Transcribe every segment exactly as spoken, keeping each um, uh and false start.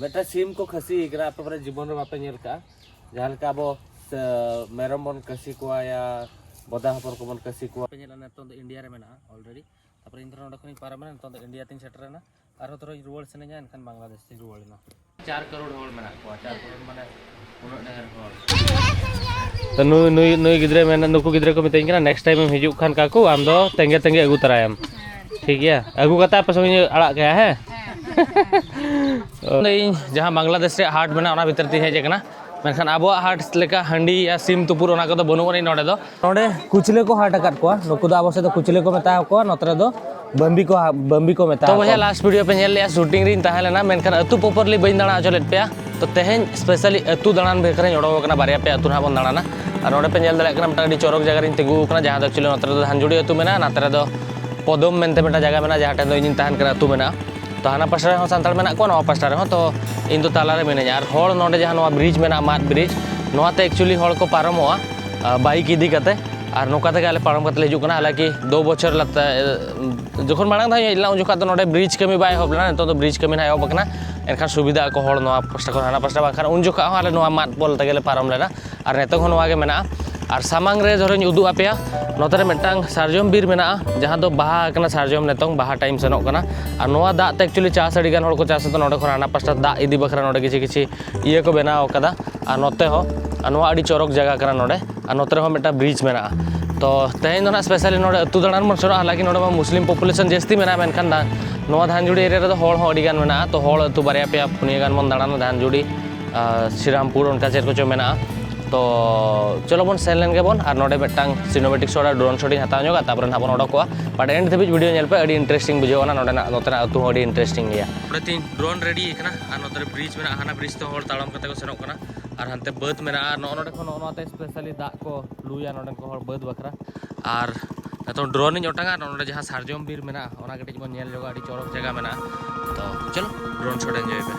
ᱢᱤᱫᱴᱟᱝ ᱥᱤᱢ ᱠᱚ ᱠᱷᱟᱹᱥᱤ ᱠᱟᱱᱟ, ᱟᱯᱮ ᱯᱚᱨᱮ ᱡᱤᱵᱚᱱ ᱨᱮ ᱵᱟᱯᱮ ᱧᱮᱞ ᱠᱟᱜᱼᱟ᱾ ᱡᱟᱦᱟᱸ ᱞᱮᱠᱟ ᱟᱵᱚ ᱥᱮ, ᱢᱮᱨᱚᱢ ᱵᱚᱱ ᱠᱷᱟᱹᱥᱤ ᱠᱚᱣᱟ ᱭᱟ ᱵᱚᱫᱟ ᱦᱚᱯᱚᱱ ᱠᱚᱵᱚᱱ ᱠᱷᱟᱹᱥᱤ ᱠᱚᱣᱟ᱾ ᱯᱮ ᱧᱮᱞᱟ, ᱱᱤᱛᱚᱝ ᱫᱚ ᱤᱱᱰᱤᱭᱟ ᱨᱮ ᱢᱮᱱᱟᱜᱼᱟ ᱚᱞᱨᱮᱰᱤ᱾ ᱛᱟᱨᱯᱚᱨᱮ ᱤᱧ ᱫᱚ ᱱᱚᱰᱮ ᱠᱷᱚᱱᱤᱧ ᱯᱟᱨᱚᱢᱮᱱᱟ, ᱱᱤᱛᱚᱝ ᱫᱚ ᱤᱱᱰᱤᱭᱟ ᱛᱤᱧ ᱥᱮᱴᱮᱨᱮᱱᱟ᱾ ᱟᱨᱦᱚᱸ ᱛᱚᱨᱚᱧ ᱨᱩᱣᱟᱹᱲ ᱥᱟᱱᱟᱧᱟ, ᱮᱱᱠᱷᱟᱱ ᱵᱟᱝᱞᱟᱫᱮᱥ ᱛᱤᱧ ᱨᱩᱣᱟᱹᱲᱮᱱᱟ᱾ ᱪᱟᱨ ᱠᱟᱨᱳᱲ ᱦᱚᱲ ᱢᱮᱱᱟᱜ ᱠᱚᱣᱟ, ᱪᱟᱨ ᱠᱟᱨᱳᱲ ᱢᱟᱱᱮ ᱩᱱᱟᱹᱜ ᱰᱷᱮᱨ ᱦᱚᱲ᱾ ᱛᱚ ᱱᱩᱭ ᱱᱩᱭ ᱱᱩᱭ ᱜᱤᱫᱽᱨᱟᱹ ᱢᱮᱱ, ᱱᱩᱠᱩ ᱜᱤᱫᱽᱨᱟᱹ ᱠᱚ ᱢᱤᱛᱟᱹᱧ ᱠᱟᱱᱟ, ᱱᱮᱠᱥᱴ ᱴᱟᱭᱤᱢ ᱮᱢ ᱦᱤᱡᱩᱜ ᱠᱷᱟᱱ ᱠᱟᱠᱩ, ᱟᱢ ᱫᱚ ᱛᱮᱸᱜᱮ ᱛᱮᱸᱜᱮ ᱟᱹᱜᱩ ᱛᱟᱨᱟᱭᱮᱢ᱾ ᱴᱷᱤᱠ ᱜᱮᱭᱟ, ᱟᱹᱜᱩ ᱠᱟᱛᱮ ᱟᱯᱮ ᱥᱚᱸᱜᱮ ᱟᱲᱟᱜ ᱠᱟᱭᱟ, ᱦᱮᱸ? ᱤᱧ ᱡᱟᱦᱟᱸ ᱵᱟᱝᱞᱟᱫᱮᱥ ᱨᱮᱭᱟᱜ ᱦᱟᱴ ᱢᱮᱱᱟᱜᱼᱟ, ᱚᱱᱟ ᱵᱷᱤᱛᱤᱨ ᱛᱤᱧ ᱦᱮᱡ ᱟᱠᱟᱱᱟ᱾ ᱢᱮᱱᱠᱷᱟᱱ ᱟᱵᱚᱣᱟᱜ ᱦᱟᱴ ᱞᱮᱠᱟ ᱦᱟᱺᱰᱤ ᱭᱟ ᱥᱤᱢ ᱛᱩᱯᱩᱫ, ᱚᱱᱟ ᱠᱚᱫᱚ ᱵᱟᱹᱱᱩᱜ ᱟᱹᱱᱤᱡ ᱱᱚᱰᱮ ᱫᱚ᱾ ᱱᱚᱰᱮ ᱠᱩᱪᱞᱟᱹ ᱠᱚ ᱦᱟᱴ ᱟᱠᱟᱫ ᱠᱚᱣᱟ, ᱱᱩᱠᱩ ᱫᱚ ᱟᱵᱚ ᱥᱮᱫ ᱫᱚ ᱠᱩᱪᱞᱟᱹ ᱠᱚ ᱢᱮᱛᱟ ᱠᱚᱣᱟ, ᱱᱚᱛᱮ ᱨᱮᱫᱚ ᱵᱟᱹᱢᱵᱤ ᱠᱚ ᱦᱟ-, ᱵᱟᱹᱢᱵᱤ ᱠᱚ ᱢᱮᱛᱟ ᱛᱚ ᱠᱚᱣᱟ᱾ ᱵᱚᱭᱦᱟ, ᱞᱟᱥᱴ ᱵᱷᱤᱰᱤᱭᱳ ᱯᱮ ᱧᱮᱞ ᱞᱮᱜᱼᱟ, ᱥᱩᱴᱤᱝ ᱨᱤᱧ ᱛᱟᱦᱮᱸ ᱞᱮᱱᱟ, ᱢᱮᱱᱠᱷᱟᱱ ᱟᱹᱛᱩ ᱯᱚᱯᱚᱨ ᱞᱤᱧ ᱵᱟᱹᱧ ᱫᱟᱬᱟ ᱦᱚᱪᱚ ᱞᱮᱫ ᱯᱮᱭᱟ᱾ ᱛᱚ ᱛᱮᱦᱮᱧ ᱥᱯᱮᱥᱟᱞᱤ ᱟᱹᱛᱩ ᱫᱟᱬᱟᱱ ᱵᱟᱠᱷᱨᱟᱧ ᱚᱰᱚᱠ ᱟᱠᱟᱱᱟ, ᱵᱟᱨᱭᱟ ᱯᱮᱭᱟ ᱟᱹᱛᱩ ᱱᱟᱦᱟᱜ ᱵᱚᱱ ᱫᱟᱬᱟᱱᱟ᱾ ᱟᱨ ᱱᱚᱰᱮ ᱯᱮ ᱧᱮᱞ ᱫᱟᱲᱮᱭᱟᱜ ᱠᱟᱱᱟ, ᱢᱤᱫᱴᱟᱝ ᱟᱹᱰᱤ ᱪᱚᱨᱚᱠ ᱡᱟᱭᱜᱟ ᱨᱤᱧ ᱛᱤᱸᱜᱩ ᱟᱠᱟᱱᱟ, ᱡᱟᱦᱟᱸ ᱫᱚ ᱮᱠᱪᱩᱭᱮᱞᱤ ᱱᱚᱛᱮ ᱨᱮᱫᱚ ᱫᱷᱟᱱᱡᱩᱲᱤ ᱟᱹᱛᱩ ᱢᱮᱱᱟᱜᱼᱟ, ᱱᱚᱛᱮ ᱨᱮᱫᱚ ᱯᱚᱫᱚᱢ ᱢᱮᱱᱛᱮ ᱢᱤᱫᱴᱟᱝ ᱡᱟᱭᱜᱟ ᱢᱮᱱᱟᱜᱼᱟ, ᱡᱟᱦᱟᱸ ᱴᱷᱮᱱ ᱫᱚ ᱤᱧᱤᱧ ᱛᱟᱦᱮᱱ ᱠᱟᱱᱟ, ᱟᱹᱛᱩ ᱢᱮᱱᱟᱜᱼᱟ᱾ ᱛᱚ ᱦᱟᱱᱟ ᱯᱟᱥᱴᱟ ᱨᱮᱦᱚᱸ ᱥᱟᱱᱛᱟᱲ ᱢᱮᱱᱟᱜ ᱠᱚᱣᱟ, ᱱᱚᱣᱟ ᱯᱟᱥᱴᱟ ᱨᱮᱦᱚᱸ᱾ ᱛᱚ ᱤᱧ ᱫᱚ ᱛᱟᱞᱟᱨᱮ ᱢᱤᱱᱟᱹᱧᱟ᱾ ᱟᱨ ᱦᱚᱲ ᱱᱚᱰᱮ ᱡᱟᱦᱟᱸ ᱱᱚᱣᱟ ᱵᱨᱤᱡᱽ ᱢᱮᱱᱟᱜᱼᱟ, ᱢᱟᱫ ᱵᱨᱤᱡᱽ, ᱱᱚᱣᱟᱛᱮ ᱮᱠᱪᱩᱭᱮᱞᱤ ᱦᱚᱲ ᱠᱚ ᱯᱟᱨᱚᱢᱚᱜᱼᱟ, ᱟ, ᱵᱟᱭᱤᱠ ᱤᱫᱤ ᱠᱟᱛᱮ᱾ ᱟᱨ ᱱᱚᱝᱠᱟ ᱛᱮᱜᱮ ᱟᱞᱮ ᱯᱟᱨᱚᱢ ᱠᱟᱛᱮ ᱞᱮ ᱦᱤᱡᱩᱜ ᱠᱟᱱᱟ᱾ ᱦᱟᱞᱟᱠᱤ ᱫᱩ ᱵᱚᱪᱷᱚᱨ ᱞᱟᱛᱟ-, ᱡᱚᱠᱷᱚᱱ ᱢᱟᱲᱟᱝ ᱫᱷᱟᱣ ᱤᱧ ᱦᱮᱡ ᱞᱮᱱᱟ, ᱩᱱ ᱡᱚᱠᱷᱟᱜ ᱫᱚ ᱱᱚᱰᱮ ᱵᱨᱤᱡᱽ ᱠᱟᱹᱢᱤ ᱵᱟᱭ ᱮᱦᱚᱵ ᱞᱮᱱᱟ, ᱱᱤᱛᱚᱜ ᱫᱚ ᱵᱨᱤᱡᱽ ᱠᱟᱹᱢᱤ ᱱᱟᱜ ᱮᱦᱚᱵ ᱟᱠᱟᱱᱟ᱾ ᱮᱱᱠᱷᱟᱱ ᱥᱩᱵᱤᱫᱷᱟ ᱟᱠᱚ ᱦᱚᱲ ᱱᱚᱣᱟ ᱯᱟᱥᱴᱟ ᱠᱷᱚᱱ ᱦᱟᱱᱟ ᱯᱟᱥᱴᱟ, ᱵᱟᱝᱠᱷᱟᱱ ᱩᱱ ᱡᱚᱠᱷᱟᱜ ᱦᱚᱸ ᱟᱞᱮ ᱱᱚᱣᱟ ᱢᱟᱫ ᱯᱳᱞ ᱛᱮᱜᱮ ᱞᱮ ᱯᱟᱨᱚᱢ ᱞᱮᱱᱟ᱾ ᱟᱨ ᱱᱤᱛᱚᱜ ᱦᱚᱸ ᱱᱚᱣᱟ ᱜᱮ ᱢᱮᱱᱟᱜᱼᱟ᱾ ᱟᱨ ᱥᱟᱢᱟᱝ ᱨᱮ ᱫᱷᱚᱨᱚᱧ ᱩᱫᱩᱜ ᱟᱯᱮᱭᱟ, ᱱᱚᱛᱮ ᱨᱮ ᱢᱤᱫᱴᱟᱝ ᱥᱟᱨᱡᱚᱢ ᱵᱤᱨ ᱢᱮᱱᱟᱜᱼᱟ, ᱡᱟᱦᱟᱸ ᱫᱚ ᱵᱟᱦᱟ ᱟᱠᱟᱱᱟ, ᱥᱟᱨᱡᱚᱢ ᱱᱤᱛᱚᱝ ᱵᱟᱦᱟ ᱴᱟᱭᱤᱢ ᱥᱮᱱᱚᱜ ᱠᱟᱱᱟ᱾ ᱟᱨ ᱱᱚᱣᱟ ᱫᱟᱜ ᱛᱮ ᱮᱠᱪᱩᱭᱮᱞᱤ ᱪᱟᱥ ᱟᱹᱰᱤ ᱜᱟᱱ ᱦᱚᱲ ᱠᱚ ᱪᱟᱥ ᱮᱫᱟ᱾ ᱱᱚᱰᱮ ᱠᱷᱚᱱ ᱦᱟᱱᱟ ᱯᱟᱥᱴᱟ ᱫᱟᱜ ᱤᱫᱤ ᱵᱟᱠᱷᱨᱟ ᱱᱚᱰᱮ ᱠᱤᱪᱷᱩ ᱠᱤᱪᱷᱩ ᱤᱭᱟᱹ ᱠᱚ ᱵᱮᱱᱟᱣ ᱟᱠᱟᱫᱟ᱾ ᱟᱨ ᱱᱚᱛᱮ ᱦᱚᱸ, ᱟᱨ ᱱᱚᱣᱟ ᱟᱹᱰᱤ ᱪᱚᱨᱚᱠ ᱡᱟᱭᱜᱟ ᱠᱟᱱᱟ ᱱᱚᱰᱮ᱾ ᱟᱨ ᱱᱚᱛᱮ ᱨᱮᱦᱚᱸ ᱢᱤᱫᱴᱟᱝ ᱵᱨᱤᱡᱽ ᱢᱮᱱᱟᱜᱼᱟ᱾ ᱛᱚ ᱛᱮᱦᱮᱧ ᱫᱚ ᱱᱟᱜ ᱥᱯᱮᱥᱟᱞᱤ ᱱᱚᱰᱮ ᱟᱹᱛᱩ ᱫᱟᱬᱟᱱ ᱵᱚᱱ ᱥᱮᱱᱚᱜᱼᱟ, ᱦᱟᱞᱟᱠᱤ ᱱᱚᱰᱮ ᱢᱟ ᱢᱩᱥᱞᱤᱢ ᱯᱚᱯᱩᱞᱮᱥᱚᱱ ᱡᱟᱹᱥᱛᱤ ᱢᱮᱱᱟᱜᱼᱟ, ᱢᱮᱱᱠᱷᱟᱱ ᱫᱟ-, ᱱᱚᱣᱟ ᱫᱷᱟᱱᱡᱩᱲᱤ ᱮᱨᱤᱭᱟ ᱨᱮᱫᱚ ᱦᱚᱲ ᱦᱚᱸ ᱟᱹᱰᱤ ᱜᱟᱱ ᱢᱮᱱᱟᱜᱼᱟ᱾ ᱛᱚ ᱦᱚᱲ ᱟᱹᱛᱩ ᱵᱟᱨᱭᱟ ᱯᱮᱭᱟ ᱯᱩᱱᱭᱟᱹ ᱜᱟᱱ ᱵᱚᱱ ᱫᱟᱬᱟᱱᱟ, ᱫᱷᱟᱱᱡᱩᱲᱤ, ᱟᱨ ᱥᱨᱤᱨᱟᱢᱯᱩᱨ, ᱚᱱᱠᱟ ᱪᱮᱫ ᱠᱚᱪᱚ ᱢᱮᱱᱟᱜᱼᱟ᱾ ᱛᱚ ᱪᱚᱞᱚ ᱵᱚᱱ ᱥᱮᱱ ᱞᱮᱱ ᱜᱮᱵᱚᱱ, ᱟᱨ ᱱᱚᱰᱮ ᱢᱤᱫᱴᱟᱝ ᱥᱤᱱᱳᱢᱮᱴᱤᱠ ᱥᱚᱴ ᱟᱨ ᱰᱨᱳᱱ ᱥᱚᱴ ᱤᱧ ᱦᱟᱛᱟᱣ ᱧᱚᱜᱟ, ᱛᱟᱨᱯᱚᱨᱮ ᱱᱟᱦᱟᱜ ᱵᱚᱱ ᱚᱰᱚᱠᱚᱜᱼᱟ᱾ But end ᱫᱷᱟᱹᱵᱤᱡ ᱵᱷᱤᱰᱤᱭᱳ ᱧᱮᱞ ᱯᱮ, ᱟᱹᱰᱤ ᱤᱱᱴᱟᱨᱮᱥᱴᱤᱝ ᱵᱩᱡᱷᱟᱹᱜᱼᱟ ᱱᱚᱰᱮᱱᱟᱜ, ᱱᱚᱛᱮᱱᱟᱜ ᱟᱹᱛᱩ ᱦᱚᱸ ᱟᱹᱰᱤ ᱤᱱᱴᱟᱨᱮᱥᱴᱤᱝ ᱜᱮᱭᱟ᱾ ᱱᱚᱰᱮ ᱛᱤᱧ ᱰᱨᱳᱱ ᱨᱮᱰᱤ ᱟᱠᱟᱱᱟ, ᱟᱨ ᱱᱚᱛᱮ ᱨᱮ ᱵᱨᱤᱡᱽ ᱢᱮᱱᱟᱜᱼᱟ, ᱦᱟᱱᱟ ᱵᱨᱤᱡᱽ ᱛᱮ ᱦᱚᱲ ᱛᱟᱲᱟᱢ ᱠᱟᱛᱮ ᱠᱚ ᱥᱮᱱᱚᱜ ᱠᱟᱱᱟ, ᱟᱨ ᱦᱟᱱᱛᱮ ᱵᱟᱹᱫᱽ ᱢᱮᱱᱟᱜᱼᱟ, ᱟᱨ ᱱᱚᱜᱼᱚ ᱱᱚᱰᱮ ᱠᱷᱚᱱ ᱱᱚᱜᱼᱚ ᱱᱚᱣᱟᱛᱮ ᱥᱯᱮᱥᱟᱞᱤ ᱫᱟᱜ ᱠᱚ ᱞᱩᱭᱟ ᱱᱚᱰᱮᱱ ᱠᱚ ᱦᱚᱲ ᱵᱟᱹᱫᱽ ᱵᱟᱠᱷᱨᱟ᱾ ᱟᱨ ᱱᱤᱛᱚᱝ ᱰᱨᱳᱱ ᱤᱧ ᱚᱴᱟᱝᱟ, ᱱᱚᱰᱮ ᱡᱟᱦᱟᱸ ᱥᱟᱨᱡᱚᱢ ᱵᱤᱨ ᱢᱮᱱᱟᱜᱼᱟ, ᱚᱱᱟ ᱠᱟᱹᱴᱤᱡ ᱵᱚᱱ ᱧᱮᱞ ᱧᱚᱜᱟ, ᱟᱹᱰᱤ ᱪᱚᱨᱚᱠ ᱡᱟᱭᱜᱟ ᱢᱮᱱᱟᱜᱼᱟ᱾ ᱛᱚ ᱪᱚᱞᱚ, ᱰᱨᱳᱱ ᱥᱚᱴ ᱮᱱᱡᱚᱭ ᱯᱮ᱾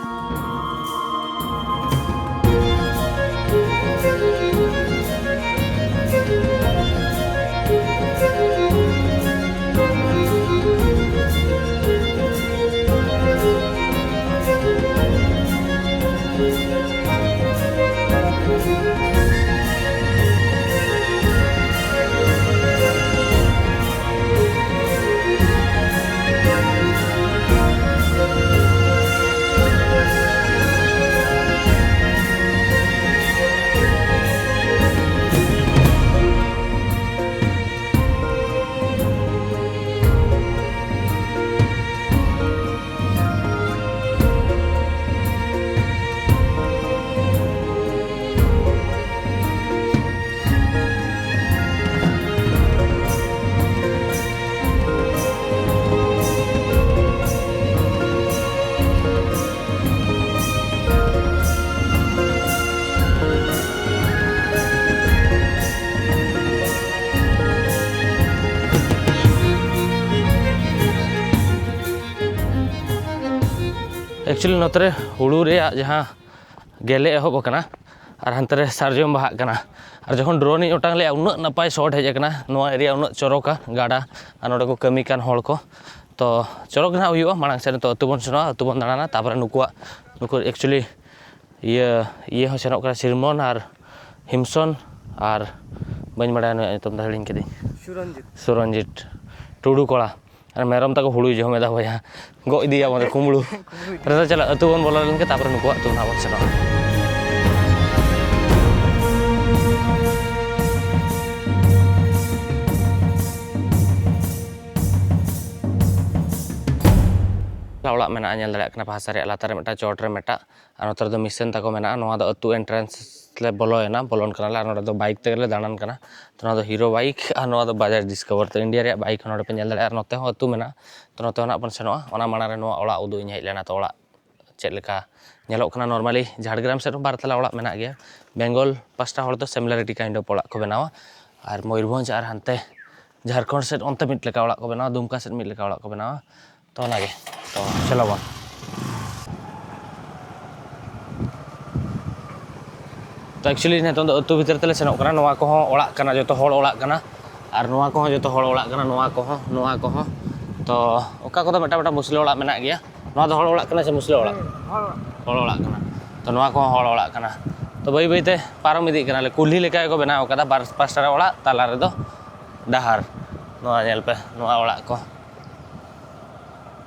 Actually ᱱᱚᱛᱮ ᱨᱮ ᱦᱩᱲᱩ ᱨᱮᱭᱟᱜ ᱡᱟᱦᱟᱸ ᱜᱮᱞᱮ ᱮᱦᱚᱵ ᱟᱠᱟᱱᱟ ᱟᱨ ᱦᱟᱱᱛᱮ ᱨᱮ ᱥᱟᱨᱡᱚᱢ ᱵᱟᱦᱟᱜ ᱠᱟᱱᱟ᱾ ᱟᱨ ᱡᱚᱠᱷᱚᱱ drone ᱤᱧ ᱚᱴᱟᱝ ᱞᱮᱜᱼᱟ, ᱩᱱᱟᱹᱜ ᱱᱟᱯᱟᱭ shot ᱦᱮᱡ ᱟᱠᱟᱱᱟ᱾ ᱱᱚᱣᱟ area ᱩᱱᱟᱹᱜ ᱪᱚᱨᱚᱠᱟ, ᱜᱟᱰᱟ ᱟᱨ ᱱᱚᱰᱮ ᱠᱚ ᱠᱟᱹᱢᱤ ᱠᱟᱱ ᱦᱚᱲ ᱠᱚ᱾ ᱛᱚ ᱪᱚᱨᱚᱠ ᱜᱮ ᱱᱟᱦᱟᱜ ᱦᱩᱭᱩᱜᱼᱟ᱾ ᱢᱟᱲᱟᱝ ᱥᱮᱫ ᱱᱤᱛᱚᱜ ᱟᱹᱛᱩ ᱵᱚᱱ ᱥᱮᱱᱚᱜᱼᱟ, ᱟᱹᱛᱩ ᱵᱚᱱ ᱫᱟᱬᱟᱱᱟ, ᱛᱟᱨᱯᱚᱨᱮ ᱱᱩᱠᱩᱣᱟᱜ, ᱱᱩᱠᱩ actually ᱤᱭᱟᱹ, ᱤᱭᱟᱹ ᱦᱚᱸ ᱥᱮᱱᱚᱜ ᱠᱟᱱᱟ, ᱥᱤᱨᱢᱚᱱ ᱟᱨ ᱦᱤᱢᱥᱚᱱ ᱟᱨ ᱵᱟᱹᱧ ᱵᱟᱲᱟᱭᱟ ᱱᱩᱭᱟᱜ ᱧᱩᱛᱩᱢ ᱫᱚ, ᱦᱤᱲᱤᱧ ᱠᱤᱫᱟᱹᱧ᱾ ᱥᱩᱨᱚᱧᱡᱤᱛ᱾ ᱥᱩᱨᱚᱧᱡᱤᱛ ᱴᱩᱰᱩ ᱠᱚᱲᱟ᱾ ᱟᱨ ᱢᱮᱨᱚᱢ ᱛᱟᱠᱚ ᱦᱩᱲᱩᱭ ᱡᱚᱢᱮᱫᱟ ᱵᱚᱭᱦᱟ, ᱜᱚᱜ ᱤᱫᱤᱭᱟ ᱢᱟᱱᱮ ᱠᱩᱢᱵᱽᱲᱩ᱾ ᱨᱮᱫᱚ ᱪᱟᱞᱟᱜ, ᱟᱹᱛᱩ ᱵᱚᱱ ᱵᱚᱞᱚ ᱞᱮᱱᱜᱮ, ᱛᱟᱨᱯᱚᱨᱮ ᱱᱩᱠᱩᱣᱟᱜ ᱟᱹᱛᱩ ᱱᱟᱦᱟᱜ ᱵᱚᱱ ᱥᱮᱱᱚᱜᱼᱟ᱾ ᱚᱲᱟᱜ ᱢᱮᱱᱟᱜᱼᱟ, ᱧᱮᱞ ᱫᱟᱲᱮᱭᱟᱜ ᱠᱟᱱᱟ ᱯᱮ, ᱦᱟᱥᱟ ᱨᱮᱭᱟᱜ ᱞᱟᱛᱟᱨ ᱨᱮ ᱢᱤᱫᱴᱟᱝ, ᱪᱚᱴ ᱨᱮ ᱢᱤᱫᱴᱟᱝ᱾ ᱟᱨ ᱱᱚᱛᱮ ᱨᱮᱫᱚ mission ᱛᱟᱠᱚ ᱢᱮᱱᱟᱜᱼᱟ᱾ ᱱᱚᱣᱟ ᱫᱚ ᱟᱹᱛᱩ entrance ᱞᱮ ᱵᱚᱞᱚᱭᱮᱱᱟ, ᱵᱚᱞᱚᱱ ᱠᱟᱱᱟᱞᱮ᱾ ᱟᱨ ᱱᱚᱰᱮ ᱫᱚ bike ᱛᱮᱜᱮᱞᱮ ᱫᱟᱬᱟᱱ ᱠᱟᱱᱟ᱾ ᱛᱚ ᱱᱚᱣᱟ ᱫᱚ Hero bike ᱟᱨ ᱱᱚᱣᱟ ᱫᱚ Bajaj Discover᱾ ᱛᱚ India ᱨᱮᱭᱟᱜ bike ᱦᱚᱸ ᱱᱚᱰᱮ ᱯᱮ ᱧᱮᱞ ᱫᱟᱲᱮᱭᱟᱜᱼᱟ᱾ ᱟᱨ ᱱᱚᱛᱮ ᱦᱚᱸ ᱟᱹᱛᱩ ᱢᱮᱱᱟᱜᱼᱟ, ᱛᱚ ᱱᱚᱛᱮ ᱦᱚᱸ ᱱᱟᱜ ᱵᱚᱱ ᱥᱮᱱᱚᱜᱼᱟ᱾ ᱚᱱᱟ ᱢᱟᱲᱟᱝ ᱨᱮ ᱱᱚᱣᱟ ᱚᱲᱟᱜ ᱩᱫᱩᱜ ᱤᱧ ᱦᱮᱡ ᱞᱮᱱᱟ᱾ ᱛᱚ ᱚᱲᱟᱜ ᱪᱮᱫ ᱞᱮᱠᱟ ᱧᱮᱞᱚᱜ ᱠᱟᱱᱟ? Normally ᱡᱷᱟᱲᱜᱨᱟᱢ ᱥᱮᱫ ᱦᱚᱸ ᱵᱟᱨ ᱛᱟᱞᱟ ᱚᱲᱟᱜ ᱢᱮᱱᱟᱜ ᱜᱮᱭᱟ᱾ ᱵᱮᱝᱜᱚᱞ ᱯᱟᱥᱴᱟ ᱦᱚᱲ ᱫᱚ similarity kind of ᱚᱲᱟᱜ ᱠᱚ ᱵᱮᱱᱟᱣᱟ, ᱟᱨ ᱢᱚᱭᱩᱨᱵᱷᱚᱸᱡᱽ ᱟᱨ ᱦᱟᱱᱛᱮ ᱡᱷᱟᱲᱠᱷᱚᱸᱰ ᱥᱮᱫ ᱚᱱᱛᱮ ᱢᱤᱫ ᱞᱮᱠᱟ ᱚᱲᱟᱜ ᱠᱚ ᱵᱮᱱᱟᱣᱟ, ᱫᱩᱢᱠᱟ ᱥᱮᱫ ᱢᱤᱫ ᱞᱮᱠᱟ ᱚᱲᱟᱜ ᱠᱚ ᱵᱮᱱᱟᱣᱟ᱾ ᱛᱚ ᱚᱱᱟᱜᱮ, ᱛᱚ ᱪᱚᱞᱚ ᱵᱚᱱ᱾ ᱛᱚ actually ᱱᱤᱛᱚᱝ ᱫᱚ ᱟᱹᱛᱩ ᱵᱷᱤᱛᱤᱨ ᱛᱮᱞᱮ ᱥᱮᱱᱚᱜ ᱠᱟᱱᱟ᱾ ᱱᱚᱣᱟ ᱠᱚᱦᱚᱸ ᱚᱲᱟᱜ ᱠᱟᱱᱟ, ᱡᱚᱛᱚ ᱦᱚᱲ ᱚᱲᱟᱜ ᱠᱟᱱᱟ᱾ ᱟᱨ ᱱᱚᱣᱟ ᱠᱚᱦᱚᱸ ᱡᱚᱛᱚ ᱦᱚᱲ ᱚᱲᱟᱜ ᱠᱟᱱᱟ, ᱱᱚᱣᱟ ᱠᱚᱦᱚᱸ, ᱱᱚᱣᱟ ᱠᱚᱦᱚᱸ᱾ ᱛᱚ ᱚᱠᱟ ᱠᱚᱫᱚ ᱢᱤᱫᱴᱟᱝ ᱢᱤᱫᱴᱟᱝ ᱢᱩᱥᱞᱟᱹ ᱚᱲᱟᱜ ᱢᱮᱱᱟᱜ ᱜᱮᱭᱟ᱾ ᱱᱚᱣᱟ ᱫᱚ ᱦᱚᱲ ᱚᱲᱟᱜ ᱠᱟᱱᱟ ᱥᱮ ᱢᱩᱥᱞᱟᱹ ᱚᱲᱟᱜ? ᱦᱩᱸ, ᱦᱚᱲ ᱚᱲᱟᱜ᱾ ᱦᱚᱲ ᱚᱲᱟᱜ ᱠᱟᱱᱟ᱾ ᱛᱚ ᱱᱚᱣᱟ ᱠᱚᱦᱚᱸ ᱦᱚᱲ ᱚᱲᱟᱜ ᱠᱟᱱᱟ᱾ ᱛᱚ ᱵᱟᱹᱭ ᱵᱟᱹᱭᱛᱮ ᱯᱟᱨᱚᱢ ᱤᱫᱤᱜ ᱠᱟᱱᱟᱞᱮ, ᱠᱩᱞᱦᱤ ᱞᱮᱠᱟ ᱜᱮᱠᱚ ᱵᱮᱱᱟᱣ ᱠᱟᱫᱟ, ᱵᱟᱨ ᱯᱟᱥᱴᱟ ᱨᱮ ᱚᱲᱟᱜ, ᱛᱟᱞᱟ ᱨᱮᱫᱚ ᱰᱟᱦᱟᱨ᱾ ᱱᱚᱣᱟ ᱧᱮᱞ ᱯᱮ, ᱱᱚᱣᱟ ᱚᱲᱟᱜ ᱠᱚ᱾